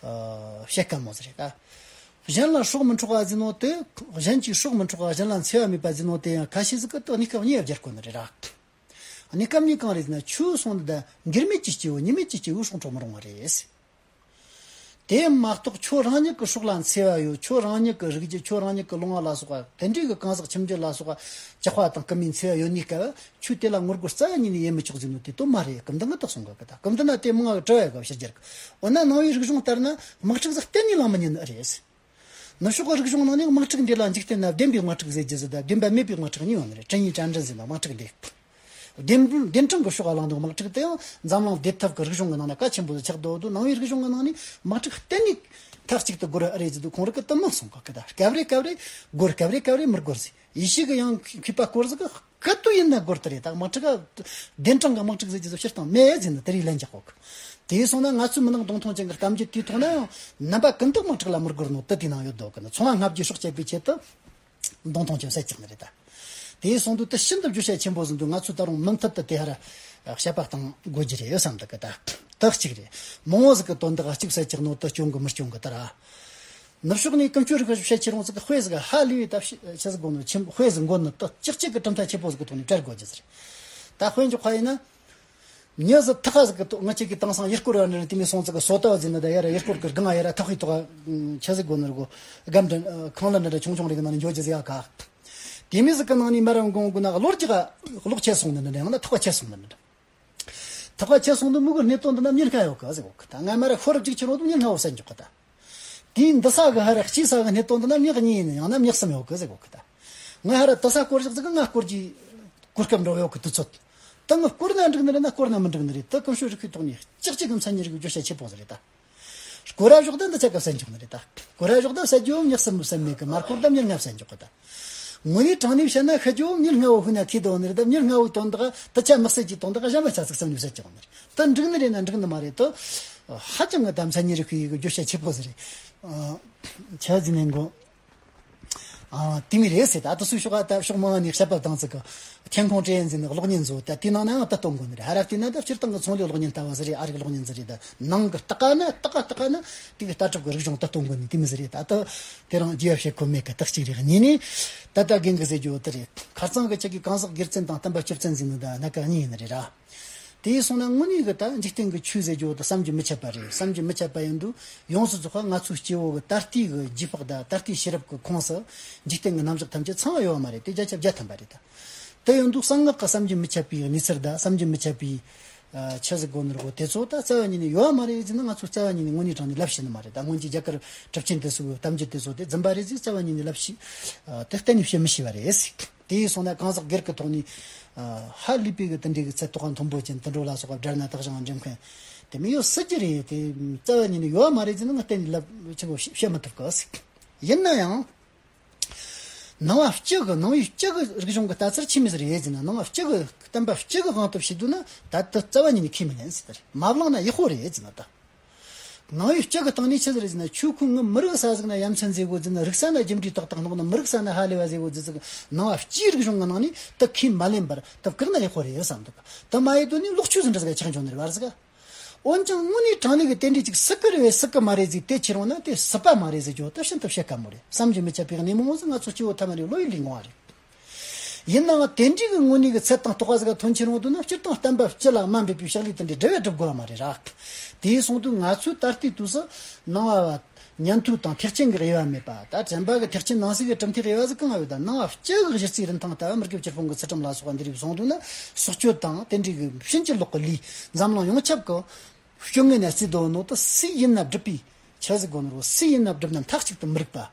བཤད་དཀའ་མོ་ཟིག་རེད་ད། གཞན་ལ་སྲོག་མི་འཕྲོག་པ་ཟེར་ནོ་དེ། གཞན་གྱི་སྲོག་མི་འཕྲོག་པ་གཞན་ལ་འཚེ་བ་མེད་པ་ཟེར་ནོ་དེ་ཡང་ཁ་ཤས་ཟིག་གིས་དེ་གནས་སྐབས་གཉིས་སྦྱར་གོ་ནི་རེད་ར། གནས་སྐབས་གཉིས་གང་རེད་ཟེར་ན། ཆོས་གསུངས་འདི་འགྱུར་མེད་ཀྱི་སྐྱེས་བུ་ཉིད་མེད་ཀྱི་སྐྱེས་བུས་སྲོག་འཕྲོག་མི་རུང་བ་རེད། དེ་མ་གཏོགས་ཁྱོད་རང་ཉིད་ཀྱི་སྲོག་ལ་འཚེ་བ་ཡོད། ཁྱོད་རང་ཉིད་ཀྱི་རིགས་རྒྱུད། ཁྱོད་རང་ཉིད་ཀྱི་ལོང་བ་ལ་སོགས་པ། དེ་འདྲའི་གི་གང་ཟག་ཁྱིམ་རྒྱུད་ལ་སོགས་པ་ཇག་པ་དང་རྐུ་མའི་འཚེ་བ་ཡོད་ནི་སྐབས། ཁྱོད་དེ་ལ་ངོ་རྒོལ་རྩ་བ་ཉིད་ནས་ཡེ་མི་ཆོག་ཟེར་ནོ་དེ་དོན་མ་རེད། སྐབས་འདི་ང་དག་སོང་གི་ད། སྐབས་འདི་ན་དེ་མང་གི་དྲི་བ་ཡོད་གི་ཕྱི་རྒྱལ་གི། འོ་ན་ནང་པའི་རིག་གཞུང་ལྟར་ན་དམག་འཁྲུག་ཟིག་གཏན་ནས་ལངས་མི་ཉན་ནི་རེད། ནུབ་ཕྱོགས་ཀྱི་རིག་གཞུང་ནང་ནས་དམག་འཁྲུག་འདི་ལ་འཇིག་རྟེན་ན་བདེན་པའི་དམག་འཁྲུག་ཟེར་རྒྱུ་ཟིག་དང་བདེན་པ་མེད་པའི་དམག་འཁྲུག་གཉིས་ཡོད་ནི་རེད། 正义战争ཟེར་ན་དམག་འཁྲུག་འདི། བདེན་བདེན་དྲང་གི་ཕྱོགས་ལ་ལངས་འདུག་དམག་འཁྲུག་དེ་ཡང་འཛམ་གླིང་བདེ་ཐབས་ཀྱི་རིག་གཞུང་གི་ནང་ན་གལ་ཆེན་པོ་ཆགས་འདུག་འདུག་ནང་པའི་རིག་གཞུང་གི་ནང་ནས་དམག་འཁྲུག་གཏན་ནས་མཐའ་གཅིག་ཏུ་དགོས་ར་ཨེ་རེད་ཟེར་དུས་ཁོང་རིགས་ཀྱི་དུ་མི་གསུང་གི་གི་ད་སྐབས་རེ་སྐབས་རེ་དགོས། སྐབས་རེ་སྐབས་རེ་མི་དགོས་ཟེར། ཡེ་ཤུ་གི་ཡང་མཁས་པ་སྐོར་ཟིག་གི་ག་དུས་ཡིན་ན་དགོས་དེ་རེད། ད་དམག་འཁྲུག་ག་བདེན་དྲང་གི་དམག་འཁྲུག་ཟེར་གྱི་བཟོ་སྤྱིར་བཏང་མེད་ཟེར་ན་དེ་རིགས་ལན་རྒྱག་གོ་གི། དེ་སོང་ན་ང་ཚོའི་མི་ནག་གདོང་ཐུང་ཅན་གྱི་གཏམ་རྒྱུད་དེའི་ཐོག་ན་ཡང་རྣམ་པ་ཀུན་ཏུ་དམག་འཁྲུག་ལ་མི་དགོས་ནོ་དེ་དེ་ནང་ཡོད་དོ་གི་ན་ཚོང་བ་ལྔ་བརྒྱའི་སྲོག་བཅད་པའི་ཆེད་དུ། གདོང་ཐུང་ཅན་བསད་ཀྱག་ནི་རེད་ད། དེའི་སོང་དུས་དེ་ཤིན་ཏུ་བརྗོད་བྱ་ཆེན་པོ་ཟིན་དུས་ང་ཚོས་ད་རུང་མུ་མཐུད་དུ་དེ་ཧར་བཤད་པ་གཏང་དགོས་ཀྱི་རེད་བསམ་འདུག་གི་ད། དེ་གཅིག་རེད། མང་བོ་ཟིག་གི་དོན་དག་གཅིག་བསད་ཀྱག་ནོ་དེ་སྐྱོན་གི་མི་སྐྱོན་གི་ད་ར། ནུབ་ཕྱོགས་ནས་ཀུན་སྤྱོད་རིག་པ་བཤད་ཁྱེད་རང་ཚོ་གི་དཔེ་ཟིག་ཧ་ལས་པའི་ད་ཤི་ཆི་ཟིག་དགོས་ནོ་ཆེན་དཔེ་ཟིག་འགོད་ནི་དེ་ཅིག་ཅིག་གི་གྲུབ་མཐའ་ཆེན་པོ་ཟིག་གི་ཐོག་ནས་བྲལ་དགོས་ཀྱི་ཟེར། ད་དཔེ་འཇོག་པ་ཡིན་ན། མྱི་ཟིག་ཐག་ཁ་ཟིག་གི་ཐོག་ང་ཅིག་གི་དེང་སང་ཡུལ་སྐོར་བ་འདྲ་དེ་མོ་སོང་ཙིག་གི་སོ་ཏ་བ་ཟིན་ན་ད་ཡ་ར་ཡུལ་སྐོར་གི་སྒང་ཡ་ར་ཐག་ཁའི་ཐོག་ཆི་ཟིག་དགོས་ནི་རེད་གོ། སྒམ་འདྲ་ཁང་གླ་འདྲ་འདྲ་ཆུང་ཆུང་རིག་ནང་ནས་འཇོག་རྒྱུ་ཟིག་ཡ་ག། དེ་མོ་ཟིག་གི་ནང་ནས་མ་ར་འགོང་དགོས་ན་གློ་རྒྱག་གློག་ཆད་སོང་ནི་འདྲ་ཡང་ན་ཐག་པ་ཆད་སོང་ནི་འདྲ། ཐག་པ་ཆད་སོང་དུས་མི་གི་གནད་དོན་འདི་ན་མྱི་ལྔ་ཡོད་གི་ཟེར་གོ་གི་ད། ང་མ་ར་ཤོ་རབ་ཅིག་ཁྱེར་འོང་དུས་མྱི་ལྔ་བོ་བསད་འཇོག་གི་ད། དེའི་འདི་ས་གི་ཧ་ར་སྐྱེས་ས་གི་གནད་དོན་འདི་ན་མྱི་གཉིས་ཡིན་ཡང་ན་མྱི་གསུམ་ཡོད་གི་ཟེར་གོ་གི་ད། ང་ཧ་ར་དི་ས་སྐོར་བཞག་ཟིག་གི་ང་སྐོར་གྱི་གོ་སྐབས་འགྲོ་ཡོད་གི་དུས་ཚོད། ད་ང་སྐོར་ན་འགྲིག་ནི་རེད་ན་སྐོར་ན་མི་འགྲིག་ནི་རེད། ད་ཀུན་སྤྱོད་རིག་པའི་ཐོག་ནས་ཅིག་ཅིག་གི་མཚན་ཉིད་རིག་པའི་བརྗོད་བྱ་ཆེ་པོ་ཟིག་རེད་ད། སྐོར་ར་བཞག་ད་འདི་ཆ་ག་བསད་འཇོག་ནི་རེད་ད། སྐོར་ར་བཞག་ད་བསད་རྒྱུ་མྱི་གསུམ་བསད་མེད་གི་མར་སྐོར་ད་མྱི་ལྔ་བསད་འཇོག་གི་ད། དངོས་གནས་དྲང་གནས་བཤད་ན་ཤི་རྒྱུ་མྱི་ལྔ་བོ་ཤི་ན་ཁེ་དོ་ནི་རེད་ད། མྱི་ལྔ་བོའི་དོན་དག་ད་ཆ་མི་གསད་ཀྱི་དོན་དག་གཞན་པ་ཆ་ཟིག་བསད་ནས་བསད་ཀྱི་ཡོང་ནི་རེད། ད་འགྲིག་ནི་རེད་ན་འགྲིག་ནི་མ་རེད་ད། ཧ་ཅང་གི་ད་མཚན་ཉིད་རིག་པའི་བརྗོད་བྱ་ཆེ་པོ་ཟིག་རེད། ཆ་ཟིན་ནས་འགོ། ཨ། དེ་མི་རེད་ཟེར་ད་དུ་སུ་ཤོག་ཨ་ད་ཕྱོགས་མང་ནས་བཤད་པ་དང་ཚིག་གི་天空之眼ཟེར་ནི་གློག་བརྙན་བཟོ་ད་དེ་ནང་ན་ཡང་ད་སྟོན་དགོས་ནི་རེད། ཧ་ར་བལྟས་ན་ད་སྤྱིར་བཏང་གི་ཚོང་ལས་གློག་བརྙན་ལྟ་བ་ཟིག་རེད། ཨ་རིག་གློག་བརྙན་ཟིག་རེད། ད་ནང་གི་ལྟ་ག་ན་ལྟ་ག་ལྟ་ག་ན་དེ་གི་ལྟ་གྲུབ་ཀྱི་རིག་གཞུང་ད་སྟོན་དགོས་ནི་དེ་མི་ཟིག་རེད། ད་ད་དེ་རང་རྒྱས་བཤད་ཁོ་མེད་གི་ད་གཅིག་རེད། གཉིས་ནས་ད་ད་རྒན་གི་ཟེར་རྒྱུ་དེ་རེད། ཁ་རྩང་གི་ཆ་གི་གང་ཟག་སྒེར་བཙན་དང་བསྟན་པ་སྤྱི་བཙན་ཟེར་ནི་ད་སྣ་ཁ་གཉིས་ཡིན་ནི་རེད་ར། དེ་ཡིན་སོང་ན་དངོས་གནས་གི་ད་འཇིག་རྟེན་གི་ཆོས་ཟེར་རྒྱུ་བོ་དེ་བསམ་གྱིས་མི་ཁྱབ་པ་རེད། བསམ་གྱིས་མི་ཁྱབ་པ་ཡིན་དུས་ཡོངས་སུ་རྫོགས་པ་ང་ཚོའི་སྐྱེ་བོ་གི་ད་ལྟའི་གི་རྗེས་དཔག་དང་ད་ལྟའི་ཤེས་རབ་གི་ཁོངས་སུ་འཇིག་རྟེན་གི་རྣམ་གཞག་ཐམས་ཅད་ཚང་བ་ཡོད་མ་རེད། དེ་བརྒྱ་ཆ་བརྒྱ་ཐམ་པ་རེད་ད། དེ་ཡིན་དུས་གསང་སྔགས་ཀྱི་བསམ་གྱིས་མི་ཁྱབ་པའི་གནས་ཚུལ་དང་བསམ་གྱིས་མི་ཁྱབ་པའི་ཆི་ཟིག་གོ་ནོར་གོ་དེ་ཚོ་ད་རྩ་བ་ཉིད་ནས་ཡོད་མ་རེད་ཟེར་ན་ང་ཚོ་རྩ་བ་ཉིད་ནས་དངོས་གནས་དྲང་གནས་ལབ་ཤེས་ནི་མ་རེད། ད་སྔོན་གྱི་རྒྱ་གར་གྲུབ་ཆེན་དེ་ཚོའི་གཏམ་རྒྱུད་དེ་ཚོ་དེ་རྫུན་པ་རེད་ཟེར་རྩ་བ་ཉིད་ནས་ལབ་ཤེས་དེ་གཏན་ནས་བཤད་མི་ཤེས་པ་རེད། དེ་ཡིན་སོང་ན་གང་ཟག་སྒེར་གྱི་ཐོག་ནས་ཧ་ལས་པའི་གི་དེ་འདྲའི་གི་ཚད་དོགས་མཐོན་པོ་ཅན་དུད་འགྲོ་ལ་སོགས་པ་དགྲར་ན་དག་ཅིང་འགྲེམས་མཁན་དེ་མི་ཡོད་སྲིད་ཀྱི་རེད། དེ་རྩ་བ་ཉིད་ནས་ཡོད་མ་རེད་ཟེར་ན་ང་གཏན་ནས་ལབ་ཆེན་པོ་བཤད་མི་ཐུབ་གི། ཡིན་ན་ཡང་ནང་པ་སྤྱི་གི་ནང་པའི་སྤྱི་གི་རིག་གཞུང་གི་ལྟ་ཚུལ་ཆི་མོ་ཟིག་རེད་ཟེར་ན་ནང་པ་སྤྱི་གི་བསྟན་པ་སྤྱི་གི་དབང་དུ་བྱེད་དུས་ན་ད་ལྟ་རྩ་བ་ཉིད་ནས་ཁས་མི་ལེན་ཟེར་ད་རེད། མ་བླངས་ན་ཡག་པོ་རེད་ཟེར་ན་ད། ནང་པའི་སྤྱི་གི་སྟེང་ནས་ཆི་ཟིག་རེད་ཟེར་ན་ཆོས་ཁོ་ངའི་མི་རིགས་ས་ཟིག་ན་ཡ་མཚན་ཟེར་གོ་ཟེར་ན་རིག་ས་ན་རྒྱུ་འབྲས་ཏག་ཏག་ནོག་ན་མི་རིགས་ས་ན་ཧ་ལས་པ་ཟེར་གོ་ཟེར་ཟིག་ནང་པ་སྤྱིའི་རིག་གཞུང་གི་ནང་ནས་ད་ཁས་མ་ལེན་པར་ད་བཀག་ན་ཡག་པོ་རེད་བསམ་འདུག་ད་མ་ཡེ་དོན་ནི་ལོག་ཆོས་ཟིག་འདྲ་ཟིག་ཆགས་འཇོག་ནི་རེད་བར་ཟིག་འོན་ཀྱང་དངོས་གནས་དྲང་གནས་ཀྱི་དེ་འདྲའི་ཅིག་སྲིད་ཀྱི་རེད་པས་སྲིད་ཀྱི་མ་རེད་ཟིག་དེ་ཁྱེར་འོང་ན་དེ་སྲིད་པ་མ་རེད་ཟེར་རྒྱུ་ད་ཤིན་ཏུ་བཤད་དཀའ་མོ་རེད། བསམ་གྱིས་མི་ཁྱབ་པའི་གནས་མང་བོ་ཟིག་ང་ཚོ་སྐྱེ་བོ་ཐ་མ་རེ་བློ་ཡི་ལས་འགོང་བ་རེད། ཡིན་ནའང་དེ་འདྲའི་གི་དངོས་གནས་ཀྱི་ཚད་དང་རྟོགས་པ་ཟིག་ག་ཐོན་ཁྱེར་འོང་དུས་ན་སྤྱིར་བཏང་བསྟན་པ་སྤྱི་ལ་དམའ་འབེབས་པའི་ཕྱག་ལས་དེ་འདྲའི་འབྲེལ་བ་སྒྲུབ་དགོས་པ་མ་རེད་ར། དེ་ཡིན་སོང་དུས་ང་ཚོའི་ད་ལྟའི་དུས་སུ་ནང་པ་བ་ཉན་ཐོས་དང་ཐེག་ཆེན་གྱི་དབྱེ་བ་མེད་པ་ད་དྲན་པ་གི་ཐེག་ཆེན་ནང་གསེས་ཀྱི་གྲུབ་མཐའི་དབྱེ་བ་ཟིག་གང་ཡོད་ད་ནང་པ་སྤྱི་གི་གཞི་རྩའི་རིན་ཐང་ལྟ་བ་མི་དགེ་བཅུ་སྤོང་གི་ཚུལ་ཁྲིམས་ལ་སོགས་པ་འདི་རིགས་སོང་དུས་ན་སྲོག་གཅོད་དང་དེ་འདྲའི་གི་ཕྱིན་ཅི་ལོག་གི་ལས་འཛམ་གླིང་ཡོངས་ཁྱབ་ཀྱི་སྤྱོད་ངན་ནས་བརྩིས་དོ་ནོ་ད་སུ་ཡིན་ན་སྒྲུབ་པའི་ཆ་ཟིག་དགོས་ནོ་སུ་ཡིན་ན་སྒྲུབ་ན་མཐའ་གཅིག་ཏུ་མི་རིགས་པ།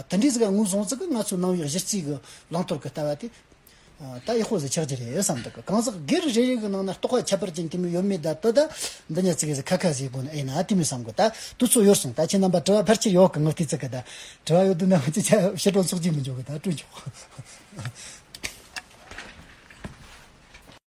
དེ་འདྲའི་ཟིག་ངོས་བཟུང་ཟིག་ང་ཚོའི་ནང་པའི་གཞི་རྩའི་གི་བླང་དོར་གི་ལྟ་བ་དེ་ད་ཡག་པོ་ཟིག་ཆགས་ཀྱི་རེད་བསམ་འདུག་གང་ཟག་སྒེར་རེ་རེ་གི་ནང་ན་རྟོགས་པ་ཁྱད་པར་ཅན་དེ་མོ་ཡོད་མེད་ད་དོ་ད་འདི་ཉ་ཚིག་གི་ཟིག་ཁ་ཁ་ཟིག་དགོས་ན་ཨེ་ན་དེ་མོ་བསམ་གི་ད་དུས་ཚོད་ཡོལ་སོང་། ད་ཁྱེད་རྣམ་པ་དྲི་བ་ཕལ་ཆེར་ཡོད་གི་ངག་ཐིག་ཚིག་གི་ད་དྲི་བ་ཡོད་དུས་ན་ང་ཚོས་ཕྱི་དྲོ་ཚོགས་ཀྱི་མི་འཇོག་གི་ད་སྤྲོད་ཆོག